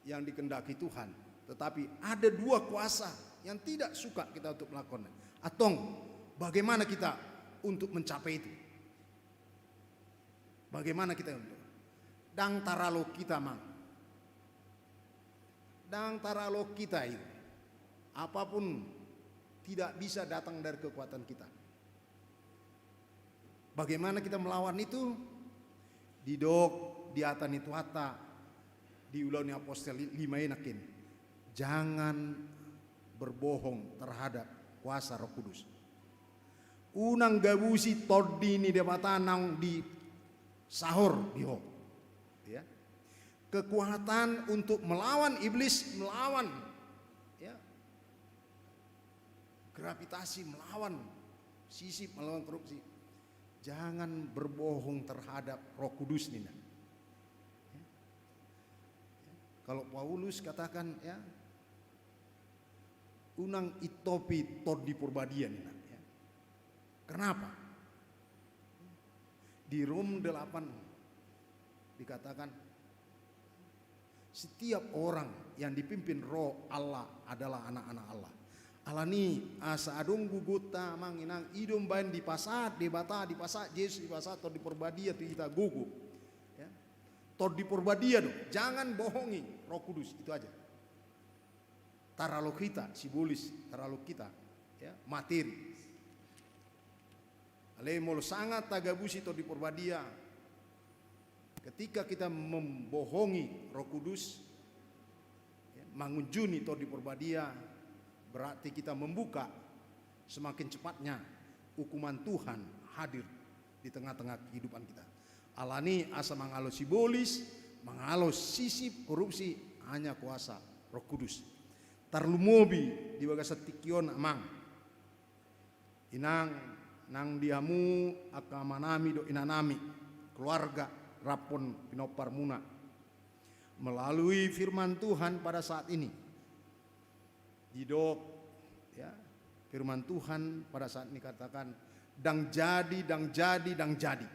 yang dikehendaki Tuhan. Tetapi ada dua kuasa yang tidak suka kita untuk melakukannya. Antong, bagaimana kita untuk mencapai itu? Bagaimana kita untuk? Ndang taralo kita, amang. Ndang taralo kita itu. Apapun tidak bisa datang dari kekuatan kita. Bagaimana kita melawan itu? Didok di hata ni Tuhanta di Ulaon ni Apostel lima i nangkin. Jangan berbohong terhadap kuasa Roh Kudus. Unang gabusi Tondi ni Debata naung disahor di ho. Ya. Kekuatan untuk melawan iblis, melawan, ya, gravitasi, melawan Sisyphus, melawan korupsi. Jangan berbohong terhadap Roh Kudus, ninna. Ya. Ya. Kalau Paulus katakan, ya, unang intopi Tondi Porbadia, ninna, ya. Kenapa? Di Rom delapan dikatakan, setiap orang yang dipimpin Roh Allah adalah anak-anak Allah. Alani asa adong gogonta, amang inang, i do umbahen dipasahat Debata, dipasahat Jesus, dipasahat Tondi Porbadia tu hita gogo. Ya. Tondi Porbadia do, jangan bohongi Roh Kudus, itu aja. Taralo hita sibolis, taralo hita, ya, materi. Alai molo sanga tagabusi Tondi Porbadia, ketika kita membohongi Roh Kudus, ya, mangunjuni Tondi Porbadia, berarti kita membuka semakin cepatnya hukuman Tuhan hadir di tengah-tengah kehidupan kita. Alani asa mangalo sibolis, mangalo Sisyphus korupsi, hanya kuasa Roh Kudus. Tarlumobi di bagasan tingki on, amang inang, nang di hamu angka amanami dohot inanami, keluarga, rap dohot pinomparmuna. Melalui firman Tuhan pada saat ini, didok, ya, Firman Tuhan pada saat ini katakan, "Ndang jadi, ndang jadi, ndang jadi."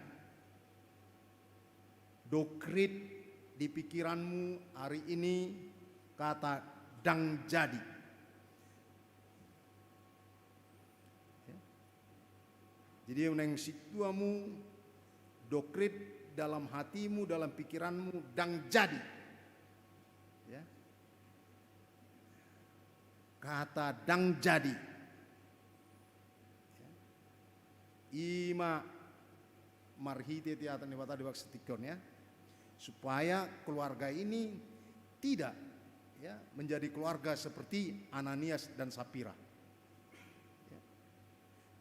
Dokrit di pikiranmu hari ini kata "ndang jadi". Ya. Jadi, unang sintua hamu dokrit dalam hatimu, dalam pikiranmu, "Ndang jadi." Ya. Kata "ndang jadi". Ya. I ma marhite hata ni Debata di bagasan tingki on, ya. Supaya keluarga ini tidak, ya, menjadi keluarga seperti Ananias dan Safira. Ya.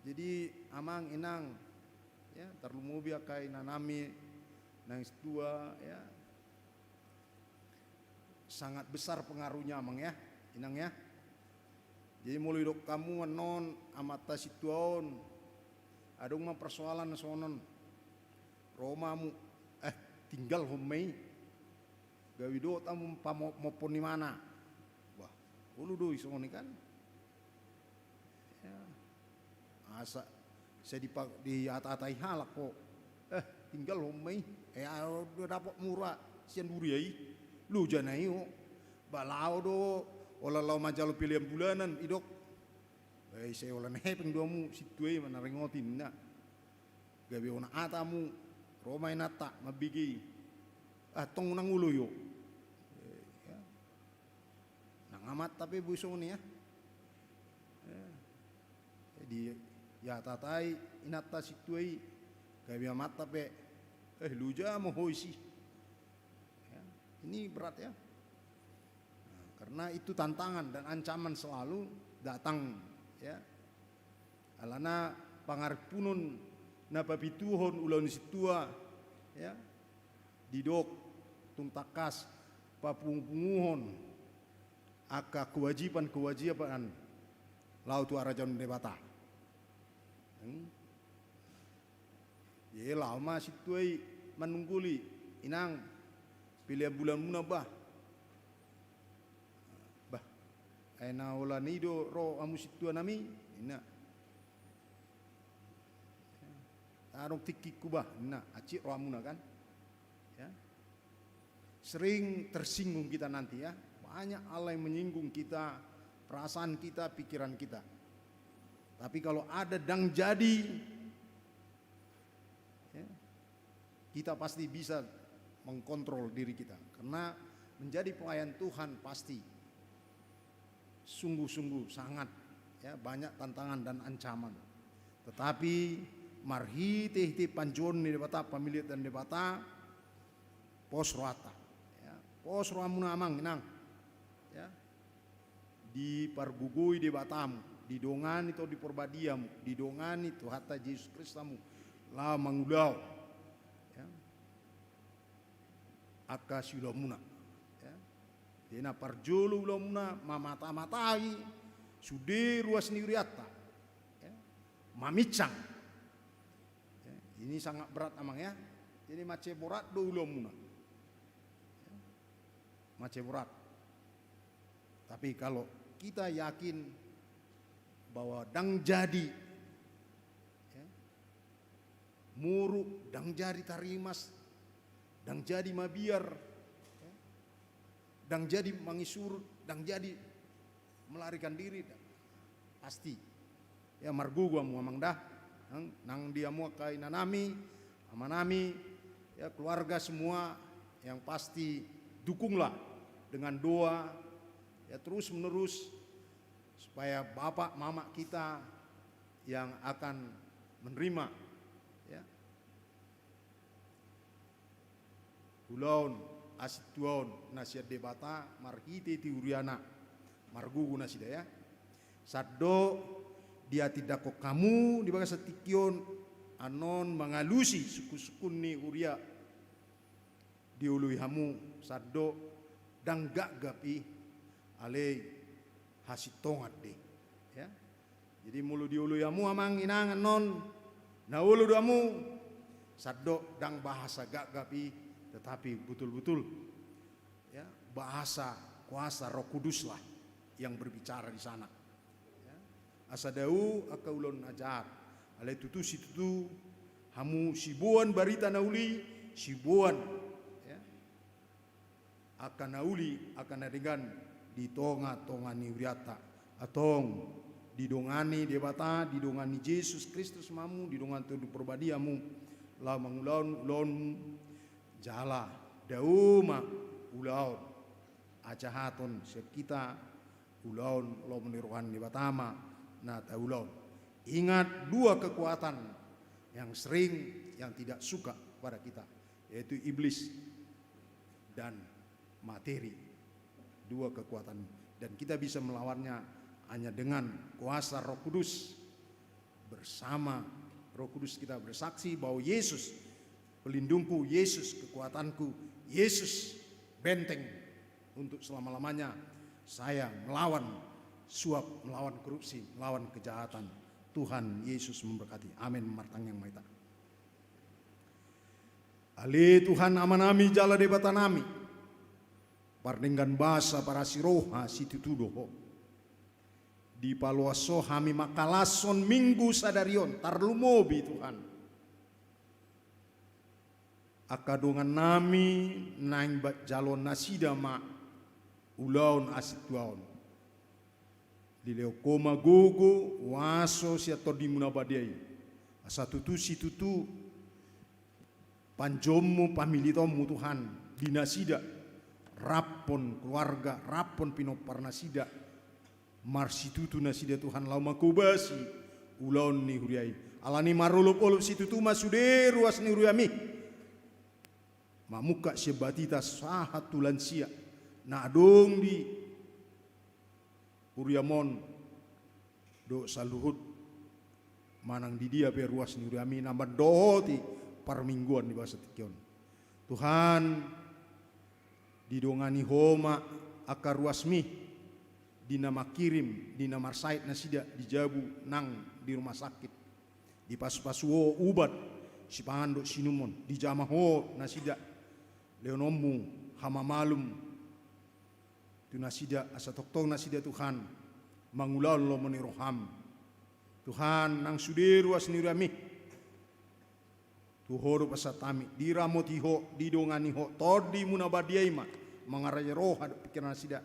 Jadi, amang, inang, ya, tarlumobi angka inanami naung sintua, ya, sangat besar pengaruhnya, amang, ya, inang, ya. Jadi, molo didok hamu annon, amanta sintua on, adong ma persoalan songon on, ro ma hamu, eh, tinggalhon ma i. Gabe didok hamu pamo-, mompohon imana. Wah, olo do i songon i, kan? Ya. Asa, sai dipa-, diata-atai halak ho. Eh, tinggalhon ma i. Eh, aho do dapot mura sian huria i. Loja na i ho. Ba laho do, holan laho manjalo pelean bulanan, didok. Eh, sai holan hepeng do hamu sintua i manaringoti, ninna. Gabe ona hata hamu, ro ma inanta mambege i. Ah, tong unang olo i ho. Eh, ya. Nang amanta pe boi songon i, ya. Ya. Di, diata-atai inanta sintua i, gabe amanta pe, eh, loja ma ho disi. Ya. Ini berat, ya. Nah, karena itu tantangan dan ancaman selalu datang, ya. Alana pangarimpunon na papintuhon ulaon ni sintua, ya. Didok tung tangkas papungupunguhon angka kewajiban-kewajiban laho tu harajaon Debata. Hmm. Jadi laho ma sintua i manungguli, inang, pelean bulanmuna bah. Bah, ai na holan i do ro hamu sintuanami, ninna. Adong tingkingku bah, ninna, hansit rohamuna, kan? Ya. Sering tersinggung kita nanti, ya. Banyak hal yang menyinggung kita, perasaan kita, pikiran kita. Tapi kalau ada "ndang jadi", ya, kita pasti bisa mengkontrol diri kita. Karena menjadi pelayan Tuhan pasti sungguh-sungguh sangat, ya, banyak tantangan dan ancaman. Tetapi marhite-hite panjouon ni Debata, pamillitan Debata, pos rohanta. Ya, pos rohamuna, amang, inang. Ya. Dipargogoi Debatamu, didongani Tondi Parbadiamu, didongani Tuhanta Jesus Kristamu laho mangulahon, ya, angka siulaonmuna. Ya. Jadi na parjolo ulaonmuna mamata-matai sude ruas ni hurianta. Ya. Maminsang. Ya. Ini sangat berat, amang, ya. Jadi mansai borat do ulaonmuna. Ya. Mansai borat. Tapi kalau kita yakin bahwa ndang jadi, ya, muruk, ndang jadi tarimas, ndang jadi mabiar, ya, ndang jadi mangisur, ndang jadi melarikan diri, pasti. Ya, margogo hamu, amang, da. Nang, nang di hamu angka inanami, amanami, ya, keluarga semua, yang pasti dukunglah dengan doa, ya, terus menerus, supaya bapak mama kita yang akan menerima, ya, ulaon hasintuaon na sian Debata marhite-hite huriana, margogo nasida, ya. Sandok dihatindanghon hamu di bagasan tingki on annon mangalusi sungkun-sungkun ni huria dioloi hamu, sandok ndang gapgap i, alai hasintongan do i. Ya. Jadi molo dioloi hamu, amang, inang, annon, na olo do hamu, sandok ndang bahasa gapgap i, tetapi betul-betul, ya, bahasa kuasa Roh Kuduslah yang berbicara di sana. Ya. Asa dao angka ulaon na jahat. Alai tutu situtu hamu siboan barita na uli, siboan, ya, angka na uli, angka na denggan di tonga-tonga ni hurianta. Antong didongani Debata, didongani Jesus Kristus ma hamu, didongani Tondi Porbadia hamu, laho mangulahon ulaonmu, jala dao ma ulaon hajahaton sian hita, ulaon lomo ni roha ni Debata ma na taulahon. Ingat dua kekuatan yang sering, yang tidak suka pada kita, yaitu iblis dan materi. Dua kekuatan. Dan kita bisa melawannya hanya dengan kuasa Roh Kudus. Bersama Roh Kudus kita bersaksi bahwa Yesus pelindungku, Yesus kekuatanku, Yesus benteng untuk selama-lamanya. Saya melawan suap, melawan korupsi, melawan kejahatan. Tuhan Yesus memberkati. Amin. Martangiang ma hita. Ale Tuhan Amanami jala Debatanami, pardenggan basa, parasi roha, situtu do Ho. Dipaloas Ho hami mangkalashon Minggu sadari on, tarlumobi Tuhan angka dongannami naeng bat jaloon nasida ma ulaon hasintuaon. Dilehon Ho ma gogo, huaso sian Tondimu na badia i. Asa tutu situtu panjouonmu, pamilitonmu Tuhan, di nasida, rap hon keluarga, rap hon pinompar nasida, marsitutu nasida Tuhan laho manghobasi ulaon ni huria i. Alani marolop-olop situtu ma sude ruas ni huriami. Mamungka sian batita sahat tu lansia na adong di huriam on dohot saluhut manang di dia pe ruas ni huriami na mandohoti parmingguan di bagasan tingki on. Tuhan, didongani Ho ma angka ruasmi, di na mangkirim, di na marsahit nasida di jabu nang di rumah sakit. Dipasupasu Ho ubat, sipangan dohot siinumon, dijama Ho nasida, lehononmu hamamalum tu nasida, asa tongtong nasida Tuhan mangulahon lomo ni roham. Tuhan, nang sude ruas ni huriami, tu Ho do pasahat hami, diramoti Ho, didongani Ho, Tondimu na badia i ma mangarajai roha dohot pingkiran nasida,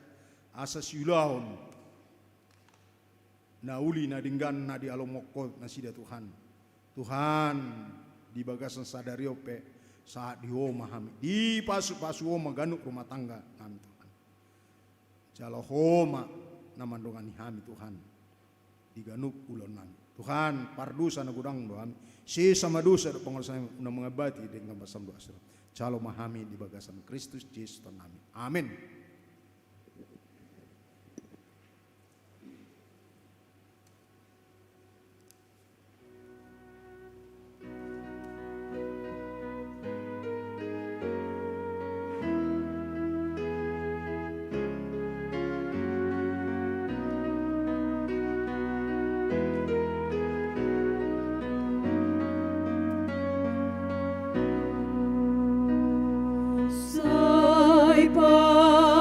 asa siulahon na uli na denggan na dialomokhon nasida Tuhan. Tuhan, di bagasan sadari on pe sahat di Ho ma hami, dipasupasu Ho ma ganup rumah tangga nami Tuhan. Jala Ho ma na mandongani hami Tuhan di ganup ulaon nami. Tuhan, pardosa na godang do hami, sesa ma dosa dohot pangalaosion nami, unang mangambati denggan basam dohot asi roham. Jalo ma hami di bagasan Kristus Jesus Tuhannami. Amin. Sai pa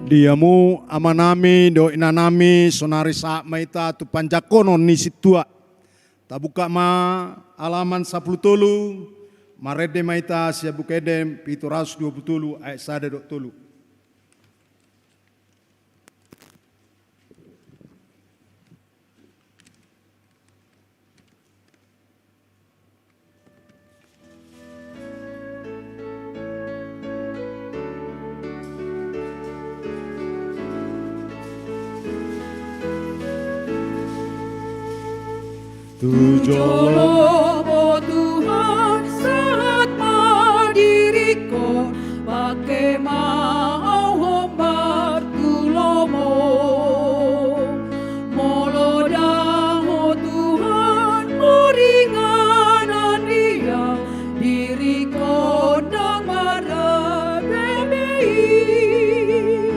Di hamu amanami dohot inanami, saonari sahat ma hita tu panjangkonon ni sintua. Tabuka ma alaman sampulu tolu, marende ma hita sian Buku Ende pitu ratus dua pulu tolu ayat sada dohot tolu. Tu jolomu Tuhan, sahat ma diringkon, pangke ma au hombar tu lomo. Molo ndang ho Tuhan maringanan di au, diringkon ndang marhaha be i.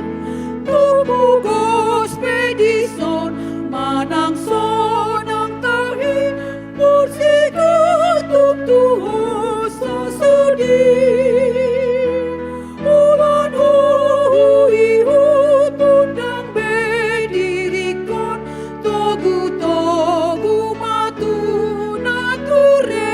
Tung pogos pe dison manang sonang tahi, mursigatung tu ho sasudi. Ulang ho huihut, tung ndang be diringkon, togutogu ma tu nature.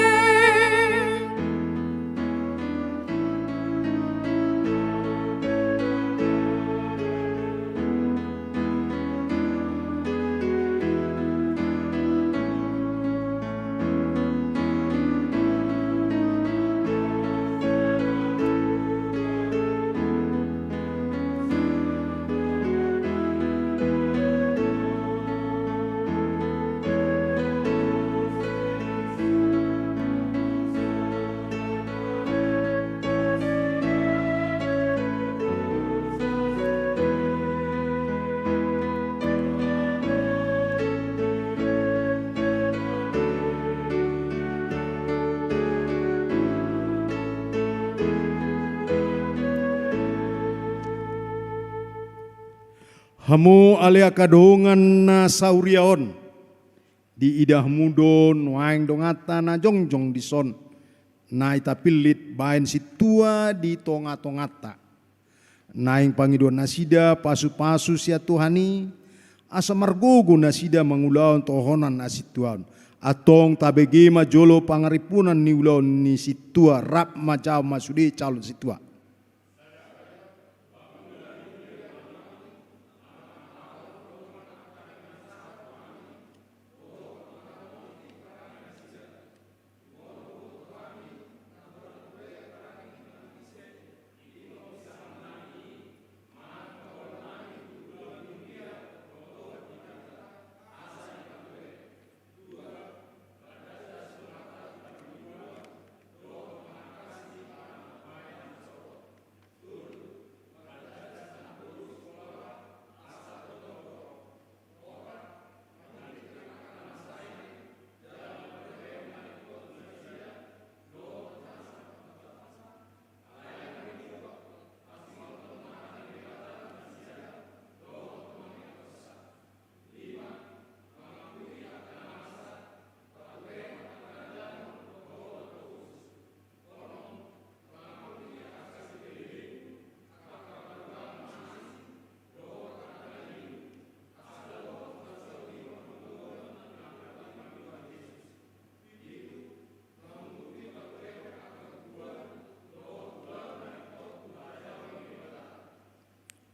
Hamu ale angka dongan na sahuria on, diida hamu do nuaeng donganta na jongjong dison, na hita pillit baen sintua di tongatonganta. Naeng pangidoan nasida pasupasu sian Tuhan i, asa margogo nasida mangulahon tohonan na sintua on. Antong tabege ma jolo pangarimpunan ni ulaon ni sintua, rap ma jalo ma sude calon sintua.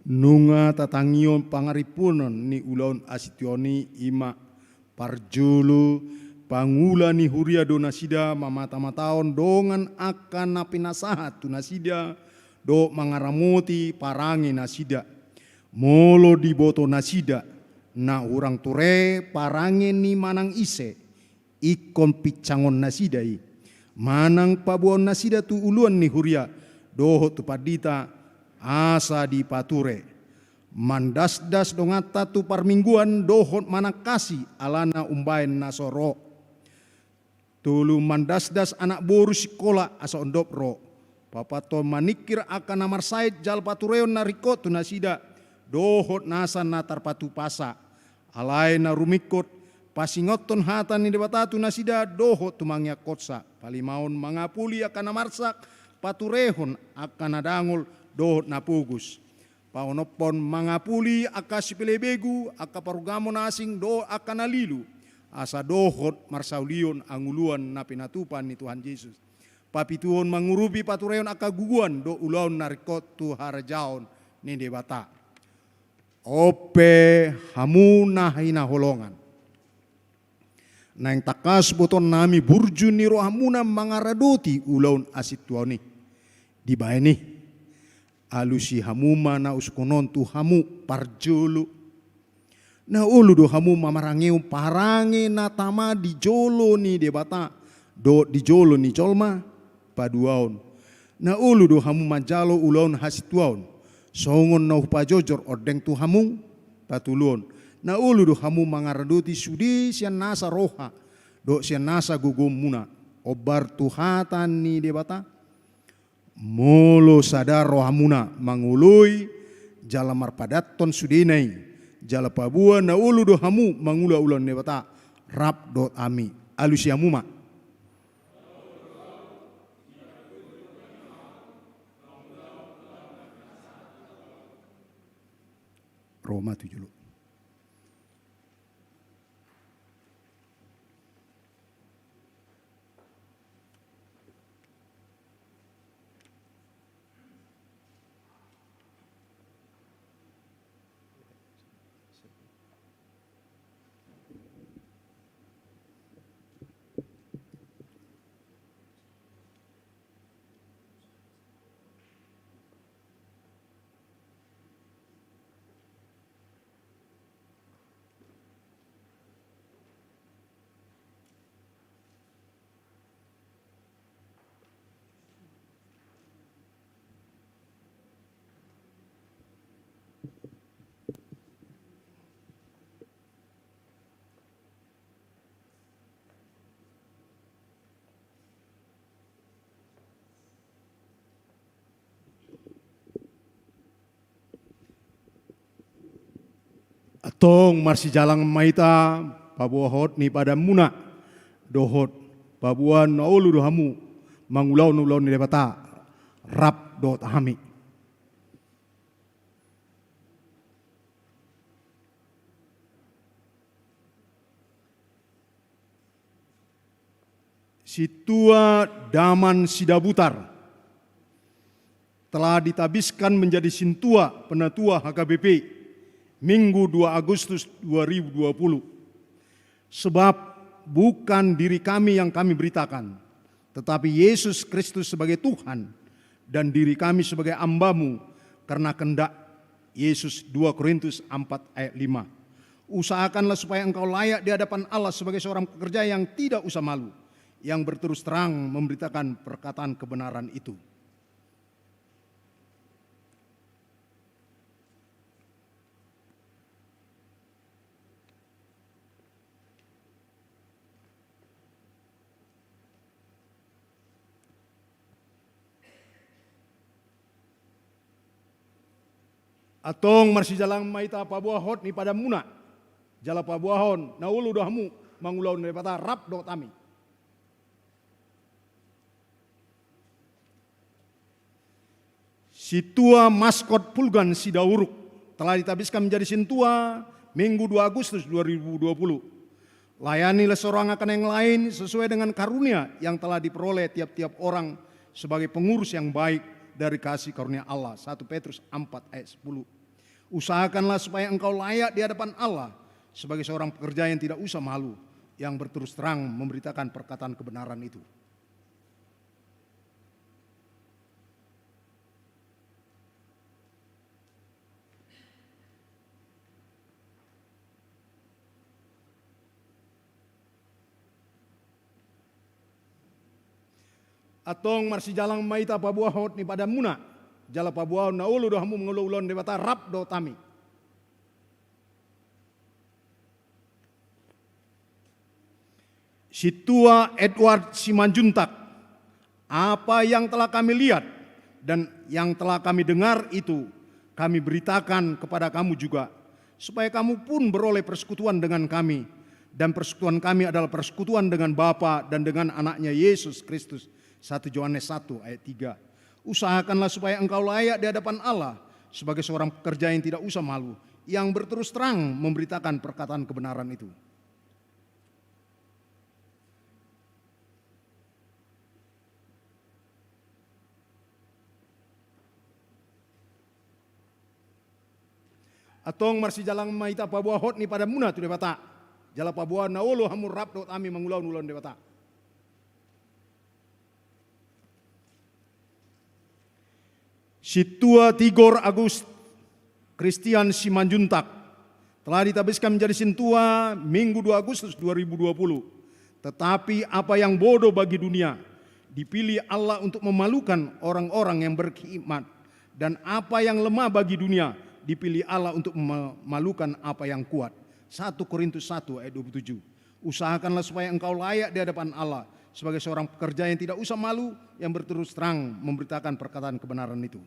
Nunga tatangihon pangarimpunon ni ulaon asintua on i, ima parjolo pangula ni huria do nasida mamatamatahon dongan angka na pinasahat tu nasida dohot mangaramoti parange nasida. Molo diboto nasida na hurang ture parange ni manang ise, ingkon pinsangon nasida i, manang paboaon nasida tu uluan ni huria dohot tu pandita asa dipature. Mandasdas donganta tu parmingguan dohot manangkasi alana umbaen na so ro. Tolu, mandasdas anak boru sikola asa ondop ro. Paopathon, maningkir angka na marsahit jala paturehon na ringkot tu nasida dohot nasa na tarpatupasa. Alai na rumingkot, pasingothon hata ni Debata tu nasida dohot tu mangiangkonsa. Palimahon, mangapuli angka na marsak, paturehon angka na dangol dohot na pogos. paonomhon mangapuli angka sipelebegu, angka parugamo na asing dohot angka na lilu, asa dohot marsaulion angoluan na pinatupa ni Tuhan Jesus. Papituhon mangurupi patureon angka guguan dohot ulaon na ringkot tu harajaon ni Debata. On pe hamu na hinaholongan, naeng tangkas botoonnami burju ni rohamuna mangaradoti ulaon hasintuaon i. Dibahen i, alusi hamu ma na usukkon on tu hamu. Parjolo, na olo do hamu mamarangehon parange na tama di jolo ni Debata dohot di jolo ni jolma? Paduahon, na olo do hamu manjalo ulaon hasintuaon songon na hupajojor ondeng tu hamu? Patoluhon, na olo do hamu mangaradoti sude sian nasa roha dohot sian nasa gogoonmuna, hombar tu hata ni Debata? Molo sada rohamuna mangoloi jala marpadathon sudena i, jala paboa na olo do hamu mangula ulaon ni Debata rap dohot hami. Alusi hamu ma. Roma tujuh lo. Antong marsijalangan ma hita paboahon ni padanmuna dohot paboa na olo do hamu mangulahon ulaon ni Debata rap dohot hami. Sintua Daman Sidabutar telah ditabiskan menjadi sintua penatua H K B P, Minggu dua Agustus dua ribu dua puluh. Sebab bukan diri kami yang kami beritakan, tetapi Yesus Kristus sebagai Tuhan, dan diri kami sebagai hamba-Mu karena kehendak Yesus. Dua Korintus empat ayat lima. Usahakanlah supaya engkau layak di hadapan Allah sebagai seorang pekerja yang tidak usah malu, yang berterus terang memberitakan perkataan kebenaran itu. Antong marsijalangan ma hita paboahon ni padanmuna jala paboahon na olo do hamu mangulahon Debata rap dohot hami. Sintua Maskot Pulgan Sidauruk telah ditabiskan menjadi sintua Minggu dua Agustus dua ribu dua puluh. Layanilah seorang akan yang lain sesuai dengan karunia yang telah diperoleh tiap-tiap orang sebagai pengurus yang baik dari kasih karunia Allah. Satu Petrus empat ayat sepuluh. Usahakanlah supaya engkau layak di hadapan Allah sebagai seorang pekerja yang tidak usah malu, yang berterus terang memberitakan perkataan kebenaran itu. Antong marsijalangan ma hita paboahon ni padanmuna jala paboahon na olo do hamu mangulahon ulaon Debata rap dohot hami. Sintua Edward Simanjuntak, apa yang telah kami lihat dan yang telah kami dengar itu kami beritakan kepada kamu juga, supaya kamu pun beroleh persekutuan dengan kami, dan persekutuan kami adalah persekutuan dengan Bapa dan dengan Anaknya Yesus Kristus. Satu Yohanes satu ayat tiga. Usahakanlah supaya engkau layak di hadapan Allah sebagai seorang pekerja yang tidak usah malu, yang berterus terang memberitakan perkataan kebenaran itu. Antong marsijalangan ma hita paboahon ni padanmuna tu Debata, jala paboa na olo hamu rap dohot hami mangulahon ulaon Debata. Sintua Tigor Agus Christian Simanjuntak telah ditabiskan menjadi sintua Minggu dua Agustus dua ribu dua puluh. Tetapi apa yang bodoh bagi dunia dipilih Allah untuk memalukan orang-orang yang berhikmat, dan apa yang lemah bagi dunia dipilih Allah untuk memalukan apa yang kuat. Satu Korintus satu ayat dua puluh tujuh. Usahakanlah supaya engkau layak di hadapan Allah sebagai seorang pekerja yang tidak usah malu, yang berterus terang memberitakan perkataan kebenaran itu.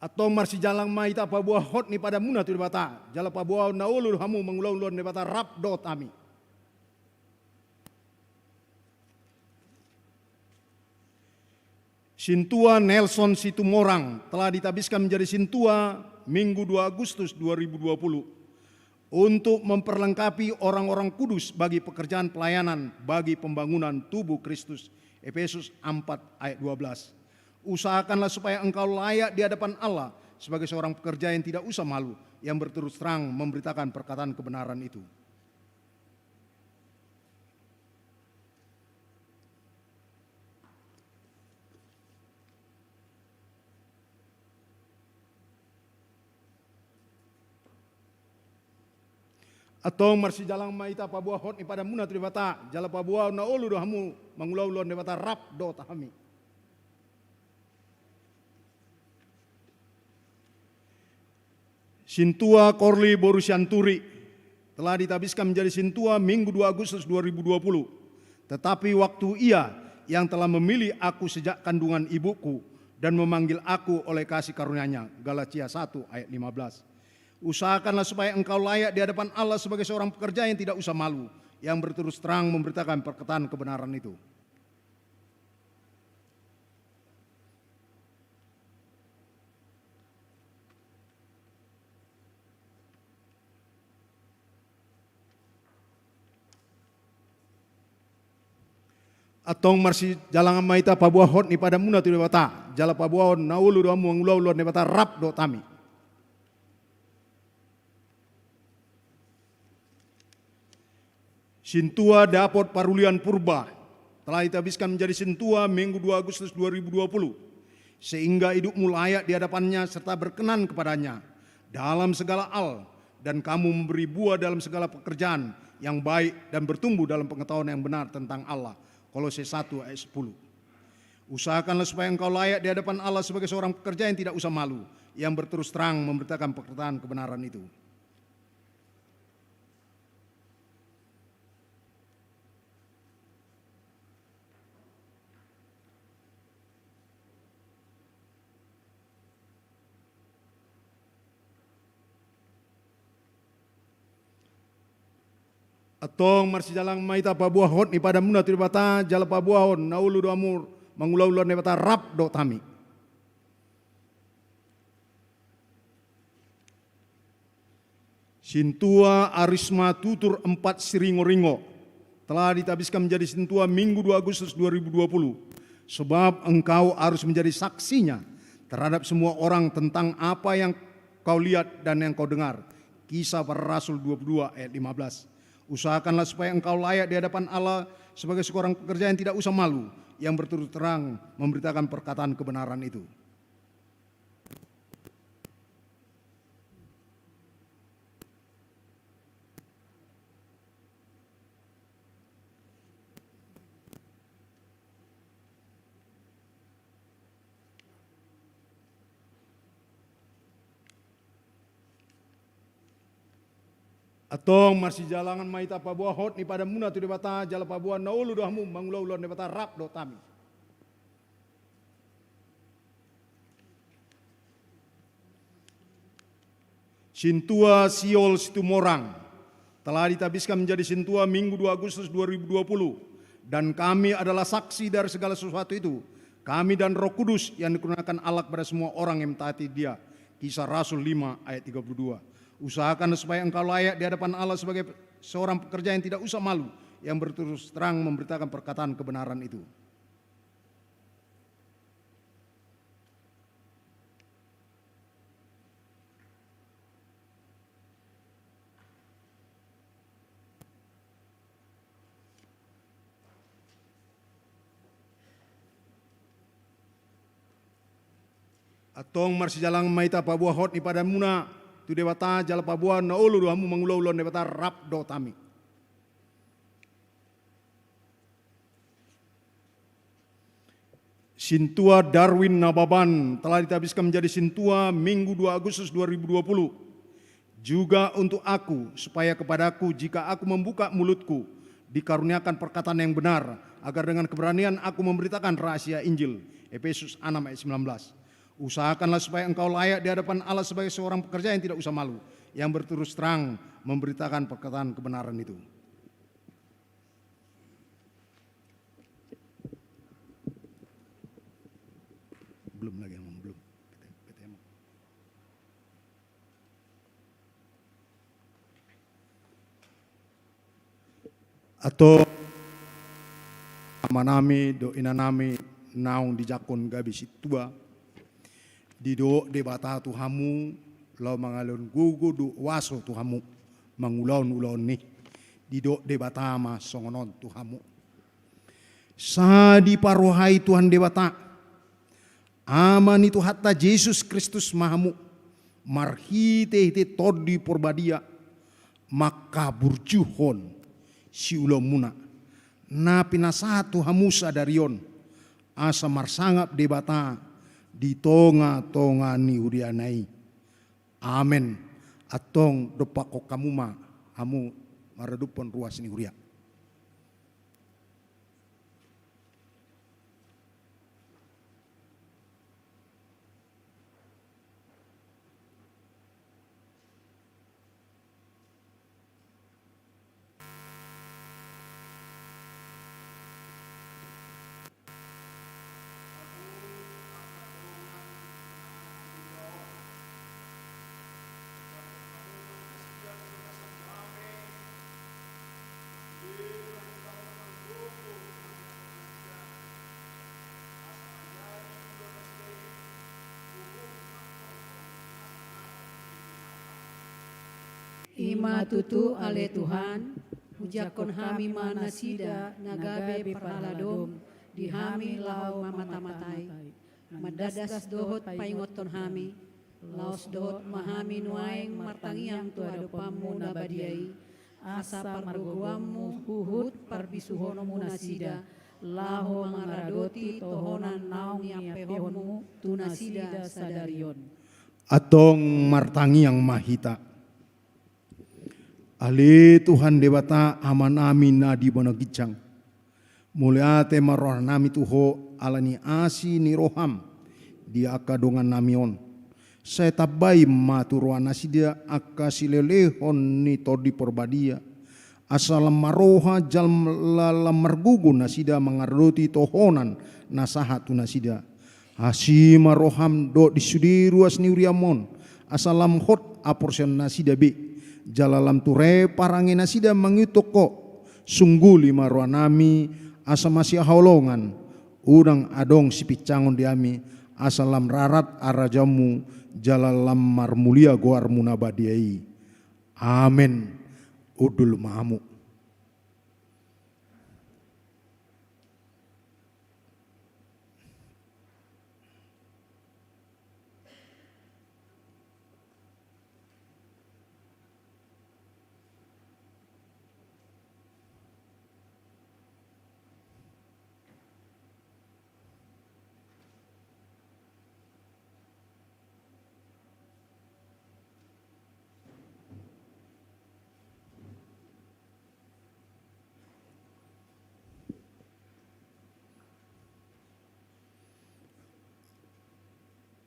Antong marsijalangan ma hita paboahon ni padanmuna tu Debata, jala paboahon na olo do hamu mangulahon ulaon Debata rap dohot hami. Sintua Nelson Situmorang telah ditabiskan menjadi sintua Minggu dua Agustus dua ribu dua puluh untuk memperlengkapi orang-orang kudus bagi pekerjaan pelayanan bagi pembangunan tubuh Kristus, Efesus empat ayat dua belas. Usahakanlah supaya engkau layak di hadapan Allah sebagai seorang pekerja yang tidak usah malu, yang berterus terang memberitakan perkataan kebenaran itu. Antong marsijalangan ma hita paboahon ni padanmuna tu Debata, jala paboahon na olo do hamu mangulahon ulaon Debata rap dohot hami. Sintua Korli boru Sianturi telah ditabiskan menjadi sintua Minggu dua Agustus dua ribu dua puluh. Tetapi waktu Ia yang telah memilih aku sejak kandungan ibuku dan memanggil aku oleh kasih karunia-Nya, Galatia satu ayat lima belas. Usahakanlah supaya engkau layak di hadapan Allah sebagai seorang pekerja yang tidak usah malu, yang berterus terang memberitakan perkataan kebenaran itu. Antong marsijalangan ma hita paboahon ni padanmuna tu Debata, jala paboahon na olo do hamu mangulahon ulaon Debata rap dohot hami. Sintua Dapot Parulian Purba telah ditabiskan menjadi sintua Minggu dua Agustus dua ribu dua puluh, sehingga hidupmu layak di hadapan-Nya serta berkenan kepada-Nya dalam segala hal, dan kamu memberi buah dalam segala pekerjaan yang baik dan bertumbuh dalam pengetahuan yang benar tentang Allah. Kolose satu ayat sepuluh. Usahakanlah supaya engkau layak di hadapan Allah sebagai seorang pekerja yang tidak usah malu, yang berterus terang memberitakan perkataan kebenaran itu. Antong marsijalangan ma hita paboahon ni padanmuna tu Debata, jala paboahon na olo do hamu mangulahon ulaon Debata rap dohot hami. Sintua Arisma Tutur empat Siringoringo telah ditabiskan menjadi sintua Minggu dua Agustus dua ribu dua puluh. Sebab engkau harus menjadi saksinya terhadap semua orang tentang apa yang kau lihat dan yang kau dengar. Kisah Para Rasul dua puluh dua ayat lima belas. Usahakanlah supaya engkau layak di hadapan Allah sebagai seorang pekerja yang tidak usah malu, yang berterus terang memberitakan perkataan kebenaran itu. Antong marsijalangan ma hita paboahon ni padanmuna tu Debata, jala paboahon na olo do hamu mangulahon ulaon Debata rap dohot hami. Sintua Siol Situmorang telah ditabiskan menjadi sintua Minggu dua Agustus dua ribu dua puluh, dan kami adalah saksi dari segala sesuatu itu. Kami dan Roh Kudus yang dikurniakan Allah kepada semua orang yang mentaati Dia. Kisah Rasul lima ayat tiga puluh dua. Usahakan supaya engkau layak di hadapan Allah sebagai seorang pekerja yang tidak usah malu, yang berterus terang memberitakan perkataan kebenaran itu. Antong marsijalangan ma hita paboa hot ni padanmuna tu Debata, jala paboa na olo do hamu mangula ulaon Debata rap dohot hami. Sintua Darwin Nababan telah ditabiskan menjadi sintua Minggu dua Agustus dua ribu dua puluh. Juga untuk aku, supaya kepadaku, jika aku membuka mulutku, dikaruniakan perkataan yang benar, agar dengan keberanian aku memberitakan rahasia Injil. Efesus enam ayat sembilan belas. Usahakanlah supaya engkau layak di hadapan Allah sebagai seorang pekerja yang tidak usah malu, yang berterus terang memberitakan perkataan kebenaran itu. Belum lagi, Amang, belum. P T M, P T M. Antong amanami dohot inanami naung dijangkon gabe sintua, didok Debata tu hamu, laho mangalehon gogo dohot huaso tu hamu mangulahon ulaon i. Didok Debata ma songon on tu hamu. Sai diparrohai Tuhan Debata, Ama ni Tuhanta Jesus Kristus ma hamu, marhitehite Tondi Porbadia, mangkaburjuhon siulaonmuna na pinasahat tu hamu sadari on, asa marsangap Debata di tongatonga ni huriana i. Amen. Antong dompakkon hamu ma hamu maradophon ruas ni huria. I ma tutu ale Tuhan, hujangkon hami ma nasida na gabe parhaladom di hami laho mamata-matai. Mandasdas dohot paingothon hami, laos dohot ma hami nuaeng martangiang tu adopanmu na badia i, asa pargogoanmu huhut parbisuhonmu nasida, laho mangaradoti tohonan naung niampehonmu tu nasida sadari on. Antong martangiang ma hita. Ale Tuhan Debata Amanami na di banua ginjang, mauliate ma rohanami tu Ho ala ni asi ni roham di angka dongannami on. Sai tambai ma tu roha nasida angka silehonlehon ni Tondi Porbadia, asa lam marroha jala lam margogo nasida mangaradoti tohonan na sahat tu nasida. Asi ma roham dohot di sude ruas ni huriam on, asa lam hot haporseaon nasida be, jala lam ture parange nasida mangihuthon Ho. Sungguli ma rohanami, asa masihaholongan, unang adong sipinsangon di hami, asa lam rarat harajaonmu, jala lam marmulia goarmu na badia i. Amen. Hundul ma hamu.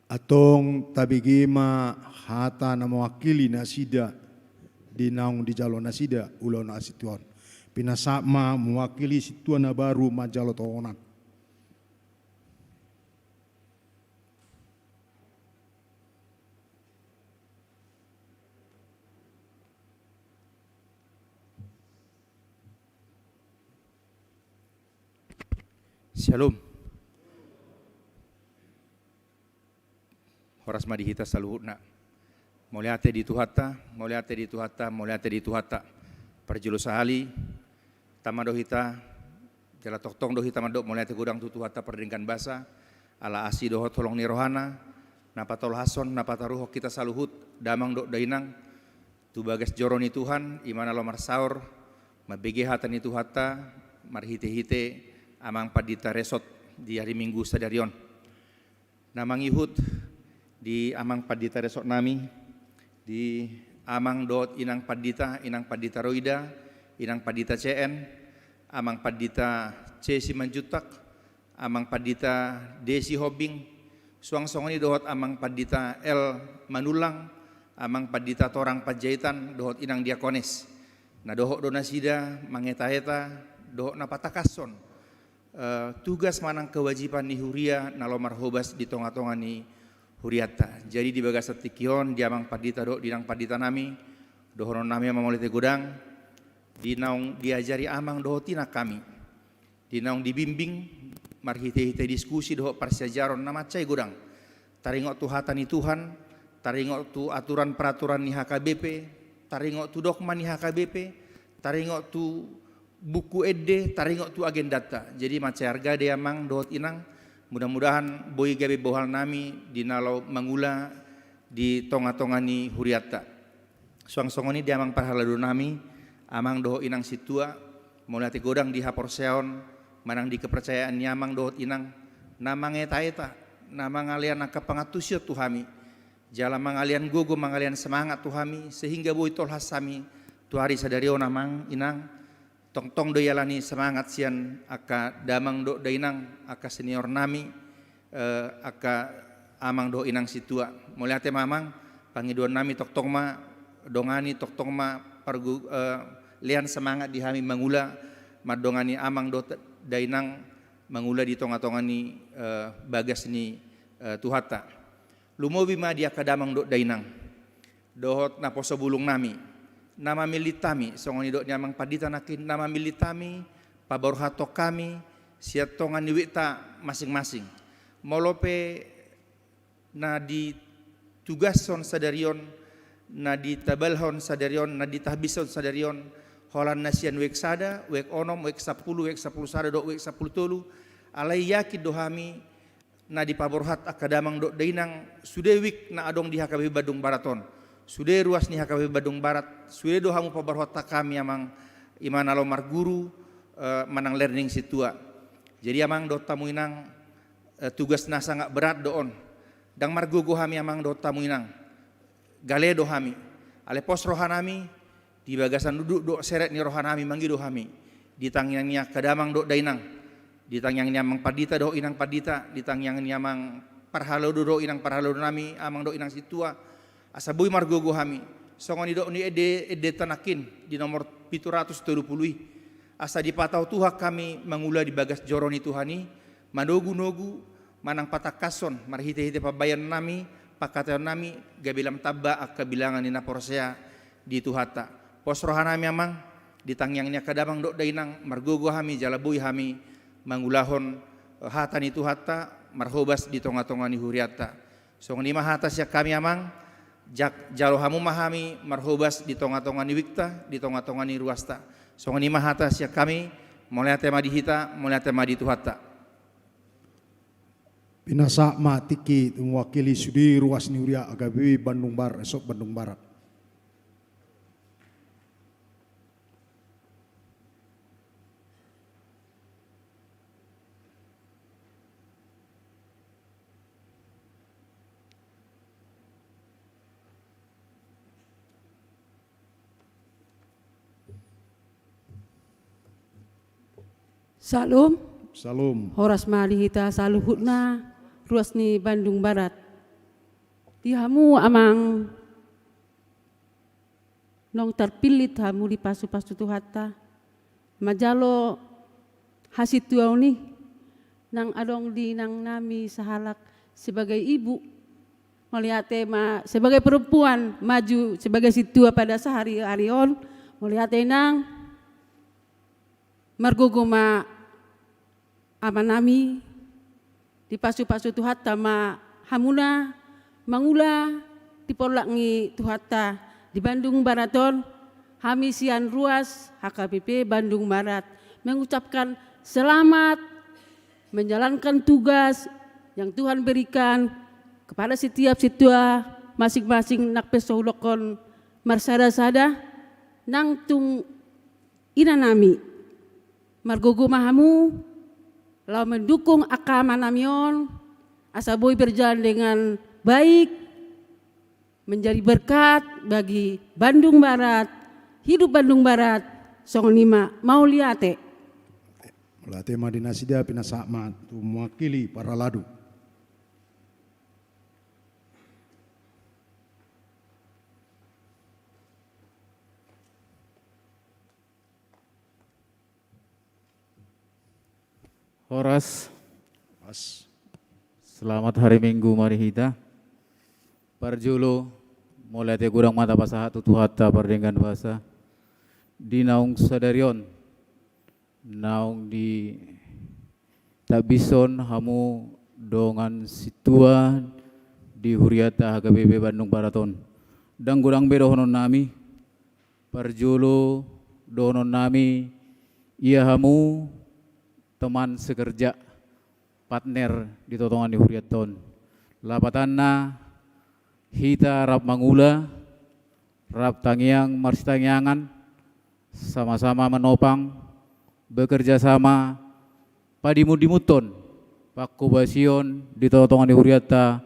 Antong tabege ma hata na mewakili nasida di naung dijalo nasida ulaon na sintua on. Pinasahat ma mewakili sintua na baru manjalo tongonan. Syalom. Horas ma di hita saluhutna. Mauliate di Tuhanta, mauliate di Tuhanta, mauliate di Tuhanta. Parjolo sahali, tama do hita, jala tongtong do hita mandok mauliate godang tu Tuhanta pardenggan basa, ala asi dohot holong ni rohana, na patolhashon, na pataruhon hita saluhut, damang dohot dainang, tu bagas joro ni Tuhan, i ma na laho marsaor, mambege hata ni Tuhanta, marhite-hite, amang pandita resort, di ari Minggu sadari on. Na mangihut di amang pandita resort nami, di amang dohot inang pandita, inang pandita Roida, inang pandita C N, amang pandita C Simanjuntak, amang pandita D Sihombing, suang songon i dohot amang pandita L Manullang, amang pandita Torang Panjaitan, dohot inang diakones. Na dohot do nasida mangeta-eta, dohot na patangkashon eh, tugas manang kewajiban ni huria na laho marhobas di tonga-tonga ni hurianta. Jadi di bagasan tingki on, di amang pandita dohot di inang pandita nami, dohonon nami ma mauliate godang, di naung diajari amang dohot inang hami, di naung dibimbing marhite-hite diskusi dohot parsiajaron na mansai godang. Taringot tu hata ni Tuhan, taringot tu aturan peraturan ni H K B P, taringot tu dogma ni H K B P, taringot tu buku ende, taringot tu agendanta. Jadi mansai arga do i amang dohot inang, mudah-mudahan boi gabe bohal nami di na laho mangula di tonga-tonga ni hurianta. Suang songon i di amang parhalado nami, amang dohot inang sintua, mauliate godang di haporseaon, manang di kepercayaan ni amang dohot inang, na mangeta-eta, na mangalean angka pangantusion tu hami, jala mangalean gogo, mangalean semangat tu hami, sehingga boi tolhas hami tu ari sadari on amang inang, tongtong do ialani semangat sian angka damang dohot dainang, angka senior nami, eh, angka amang dohot inang sintua. Mauliate ma amang, pangidoan nami tongtong ma, dongani tongtong ma pargu-, eh, lean semangat di hami mangula, mandongani amang dohot dainang mangula di tonga-tonga ni, eh, bagas ni, eh, Tuhanta. Lumobi ma di angka damang dohot dainang, dohot naposo bulung nami, na mamillit hami, songon nidok ni amang pandita nangkin, na mamillit hami, paborhathon hami, sian tonga ni wikta masing-masing. Molo pe na ditugashon sadari on, na ditabalhon sadari on, na ditahbishon sadari on, holan na sian wik sada, wik onom, wik sampulu, wik sampulu sada, dohot wik sampulu tolu, alai yakin do hami, na dipaborhat angka damang dohot dainang, sude wik na adong di H K B P Bandung Barat on, sude ruas ni H K B P Bandung Barat, sude do hamu paborhat hami amang, i ma na laho marguru, eh, manang learning sintua. Jadi amang dohot hamu inang, eh, tugas na sangat berat do on. Ndang margogo hami amang dohot hamu inang. Gale do hami. Alai pos roha nami, di bagasan unduk dohot serep ni roha nami mangido hami. Di tangiang ni angka damang dohot dainang. Di tangiang ni amang pandita dohot inang pandita. Di tangiang ni amang parhalado dohot inang parhalado nami, amang dohot inang sintua. Asa boi margogo hami. Songon nidok ni ende, endenta nangkin di nomor pitu ratus tolu pulu i. Asa dipatau Tuhan hami mangula di bagas joro ni Tuhan i, manogu-nogu, manang patangkashon, marhite-hite pambahenan nami, pangkataion nami, gabe lam tamba angka bilangan ni na porsea di Tuhanta. Pos roha nami amang, di tangiang ni angka damang dohot dainang, margogo hami, jala boi hami, mangulahon, eh, hata ni Tuhanta, marhobas di tonga-tonga ni hurianta. Songon i ma hata sian hami amang, jak-, jalo hamu ma hami, marhobas di tonga-tonga ni wikta, di tonga-tonga ni ruasta. Songon i ma hata sian hami, mauliate ma di hita, mauliate ma di Tuhanta. Pinasahat ma tingki mewakili sude ruas ni huria H K B P Bandung Bar-, Resort Bandung Barat. Syalom. Syalom. Horas ma di hita saluhutna, ruas ni Bandung Barat. Di hamu amang Naung tarpillit hamu dipasu-pasu Tuhanta manjalo hasintuaon i, nang adong di inang nami sahalak sebagai ibu, mauliate ma sebagai perempuan maju sebagai sintua pada sehari-hari on. Mauliate inang. Margogo ma amanami, dipasu-pasu Tuhanta ma hamuna mangula di porlak ni Tuhanta di Bandung Barat on. Hami sian ruas H K B P Bandung Barat mengucapkan selamat menjalankan tugas yang Tuhan berikan kepada setiap sintua masing-masing. Nang pe so hudokkon marsada-sada, nang tung inanami, margogo ma hamu laho mendukung angka amanami on asa boi berjalan dengan baik, menjadi berkat bagi Bandung Barat. Hidup Bandung Barat. Songon i ma, mauliate. Mauliate ma di nasida, pinasahat ma tu mewakili parhalado. Horas. Horas. Selamat hari Minggu ma di hita. Parjolo, mauliate godang ma tapasahat tu Tuhanta pardenggan basa di naung sadari on, naung ditambihon hamu dongan sintua di huriata H K B P Bandung Barat on. Ndang godang be dohononnami. Parjolo dohononnami, ia hamu teman sekerja, partner di tonga-tonga ni hurianta on. Lapatanna, hita rap mangula, rap tangiang marsitangiangan, sama-sama menopang, bekerja sama, padimun-dimunhon pangkobasion di tonga-tonga ni hurianta,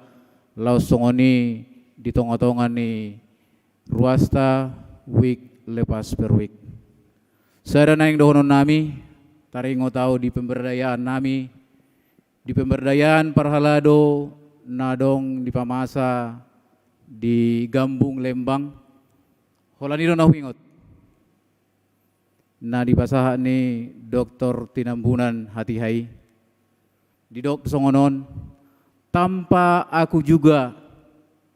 laos songon i di tonga-tonga ni ruasta, wijk lepas per wijk. Sada naeng dohononnami, taringot ahu di pemberdayaannami, di pemberdayaan parhalado na adong dipamasa di Gambung Lembang. Holan i do na huingot na dipasahat ni Doktor Tinambunan hatiha i. Didok songon on, tanpa aku juga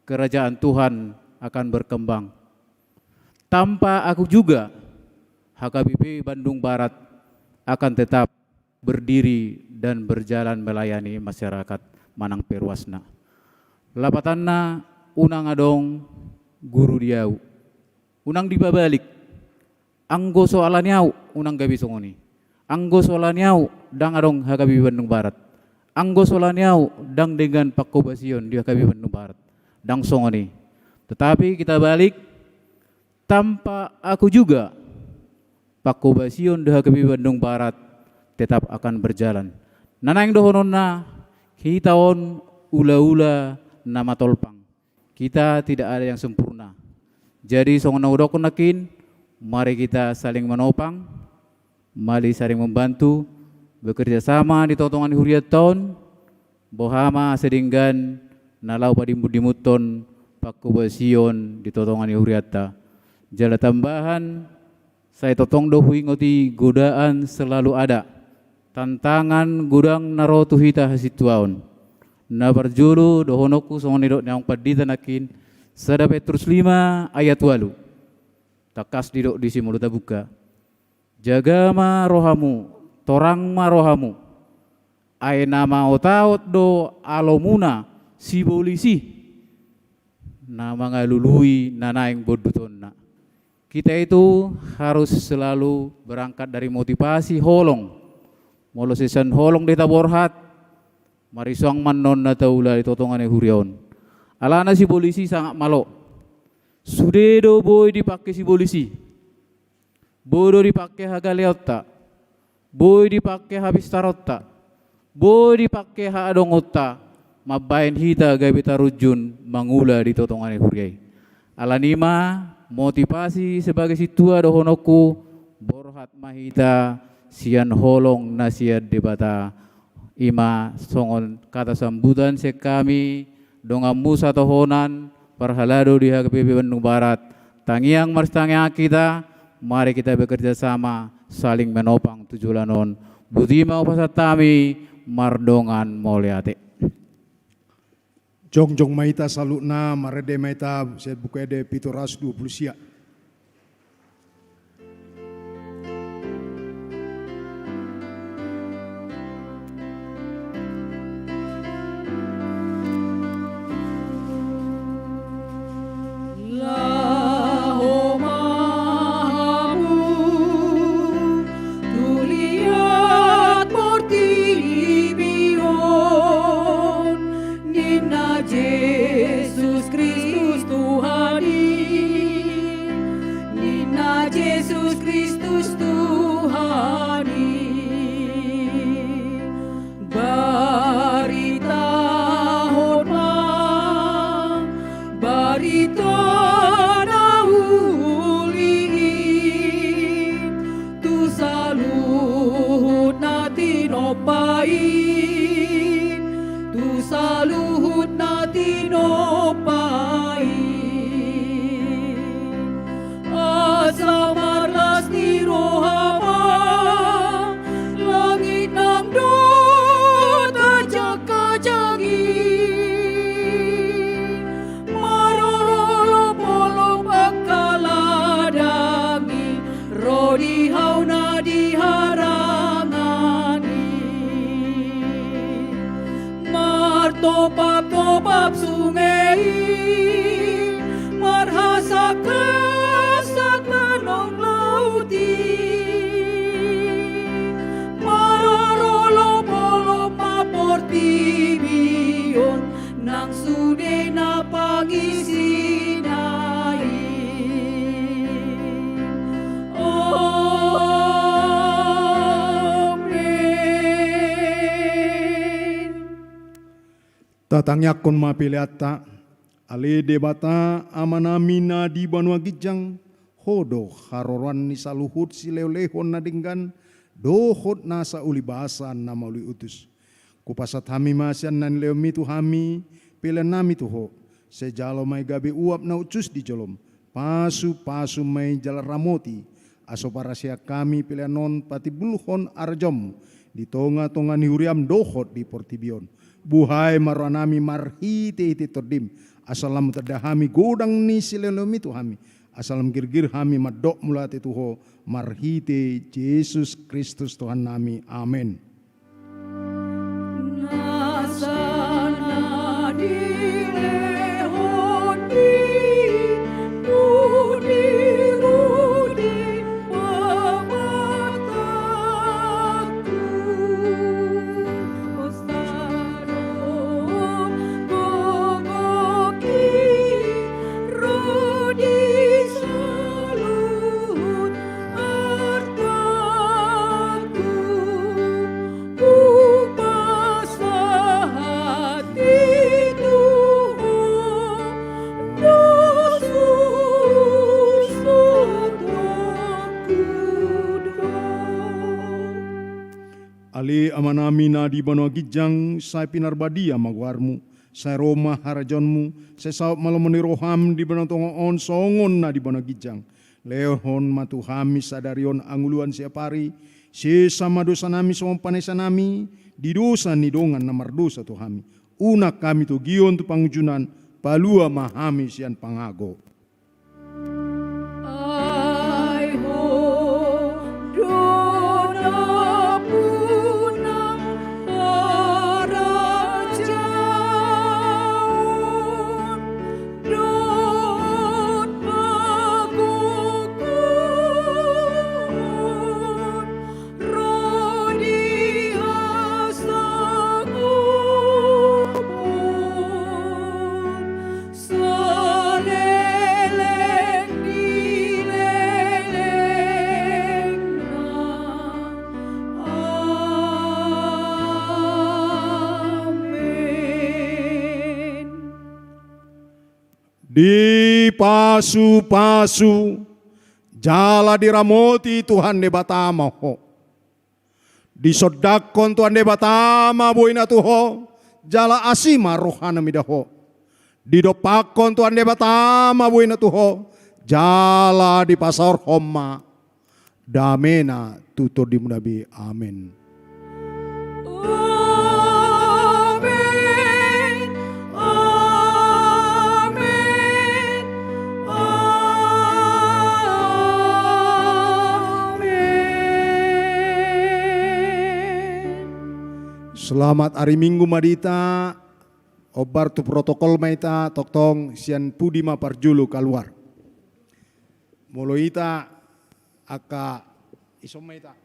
kerajaan Tuhan akan berkembang. Tanpa aku juga H K B P Bandung Barat akan tetap berdiri dan berjalan melayani masyarakat manang pe ruasna. Lapatanna, unang adong guru di ahu. Unang dipabalik. Anggo so ala ni ahu, unang gabe songon i. Anggo so ala ni ahu, ndang adong H K B P Bandung Barat. Anggo so ala ni ahu, ndang denggan pangkobasion di H K B P Bandung Barat. Ndang songon i. Tetapi kita balik, tanpa aku juga pangkobasion di H K B P Bandung Barat tetap akan berjalan. Na naeng dohononna, hita on ula-ula na matolpang. Kita tidak ada yang sempurna. Jadi songon na hudokkon nangkin, mari kita saling menopang, mari saling membantu, bekerja sama di tonga-tonga ni hurianta on, boha ma asa denggan na laho padimun-dimunhon pangkobasion di tonga-tonga ni hurianta. Jala tambahan, sai tongtong do huingot i, godaan selalu ada, tantangan godang na ro tu hita hasintuaon. Na parjolo dohononku songon nidok ni naung pandita nangkin, sada Petrus lima ayat ualu. Tangkas didok disi molo tabuka. Jaga ma rohamu, torang ma rohamu. Ai na maotaot do alomuna sibolis i, na mangalului na naeng bondutonna. Kita itu harus selalu berangkat dari motivasi holong. Molo sian holong do hita borhat, marisuang ma annon na taula di tonga-tonga ni huria on. Alana sibolis i sangat malo. Sude do boi dipangke sibolis i. Boi do dipangke hagaleonta, boi dipangke hapistaronta, boi dipangke haadongonta, mambahen hita gabe tarunjun mangula di tonga-tonga ni huria i. Alani i ma, motivasi sebagai sintua dohononku, borhat ma hita sian holong na sian Debata. I ma songon kata sambutan sian hami, donganmu satohonan, parhalado di H K B P Bandung Barat, Tangiang marsitangiangan hita, mari kita bekerja sama, saling menopang tu joloan on. Botima hupasahat hami mardongan mauliate. Jongjong ma hita saluhutna, marende ma hita sian Buku Ende pitu ratus dua pulu sia. Laho ma hamu tu liat portibi on, ninna Jesus Kristus Tuhan i, ninna Jesus Kristus Tuhan i. Baritahon ma barita na uli i tu saluhut na tinompa i, tu saluhut na tinompa i. Asa marlas ni roha ma langit nang dohot ajak-ajak i, marolopolop angka ladang i, ro di hau na di harangan i. Martopap-topap sunge i, marhasak-hasak tano laut i, marolopolop ma portibi on nang sude na pangisina i. Amen. Tatangiangkon ma peleanta. Ale Debata Amanami na di banua ginjang, Ho do haroroan ni saluhut silehon-lehon na denggan dohot nasa uli basa na mauli utus. Hupasahat hami ma sian na nilehonmi tu hami peleannami tu Ho. Sai jalo ma i gabe uap na hushus di jolom, pasu-pasu ma i jala ramoti, asa huparhaseang hami pelean on patimbulhon harajaonmu di tonga-tonga ni huriam dohot di portibi on. Buhai ma rohanami marhite-hite Tondim, asa lam tanda hami godang ni silehon-lehonmi tu hami, asa lam girgir hami mandok mauliate tu Ho marhite Jesus Kristus Tuhannami. Amen. Nasa na dilehon ni Rudi-rudi pamatangku, sadok gogok i ro di saluhut artangku, hupasahat i tu Ho dos husorgongku do. Ale Amanami na di banua ginjang, sai pinarbadia ma goarmu, sai ro ma harajaonmu, sai saut ma lomo ni roham di banua tonga on songon na di banua ginjang. Lehon ma tu hami sadari on hangoluan siapari, sesa ma dosanami songon panesanami di dosa ni dongan na mardosa tu hami. Unang hami togion tu pangunjunan, palua ma hami sian pangago. Ai Ho do nampuna harajaon dohot hagogoon ro di hasangapon saleleng ni lelengna. Amen. Dipasu-pasu jala diramoti Tuhan Debata ma ho. Disondangkon Tuhan Debata ma boina tu ho, jala asi ma rohana mida ho. Didompakkon Tuhan Debata ma boina tu ho, Jala dipasaorhon ma damena tu tondimuna be. Amen. Amen. Amen. Amen. Selamat ari Minggu ma di hita. Hombar tu protokol ma hita, tongtong sian pudi ma parjolo kaluar. Molo hita angka, ison ma hita.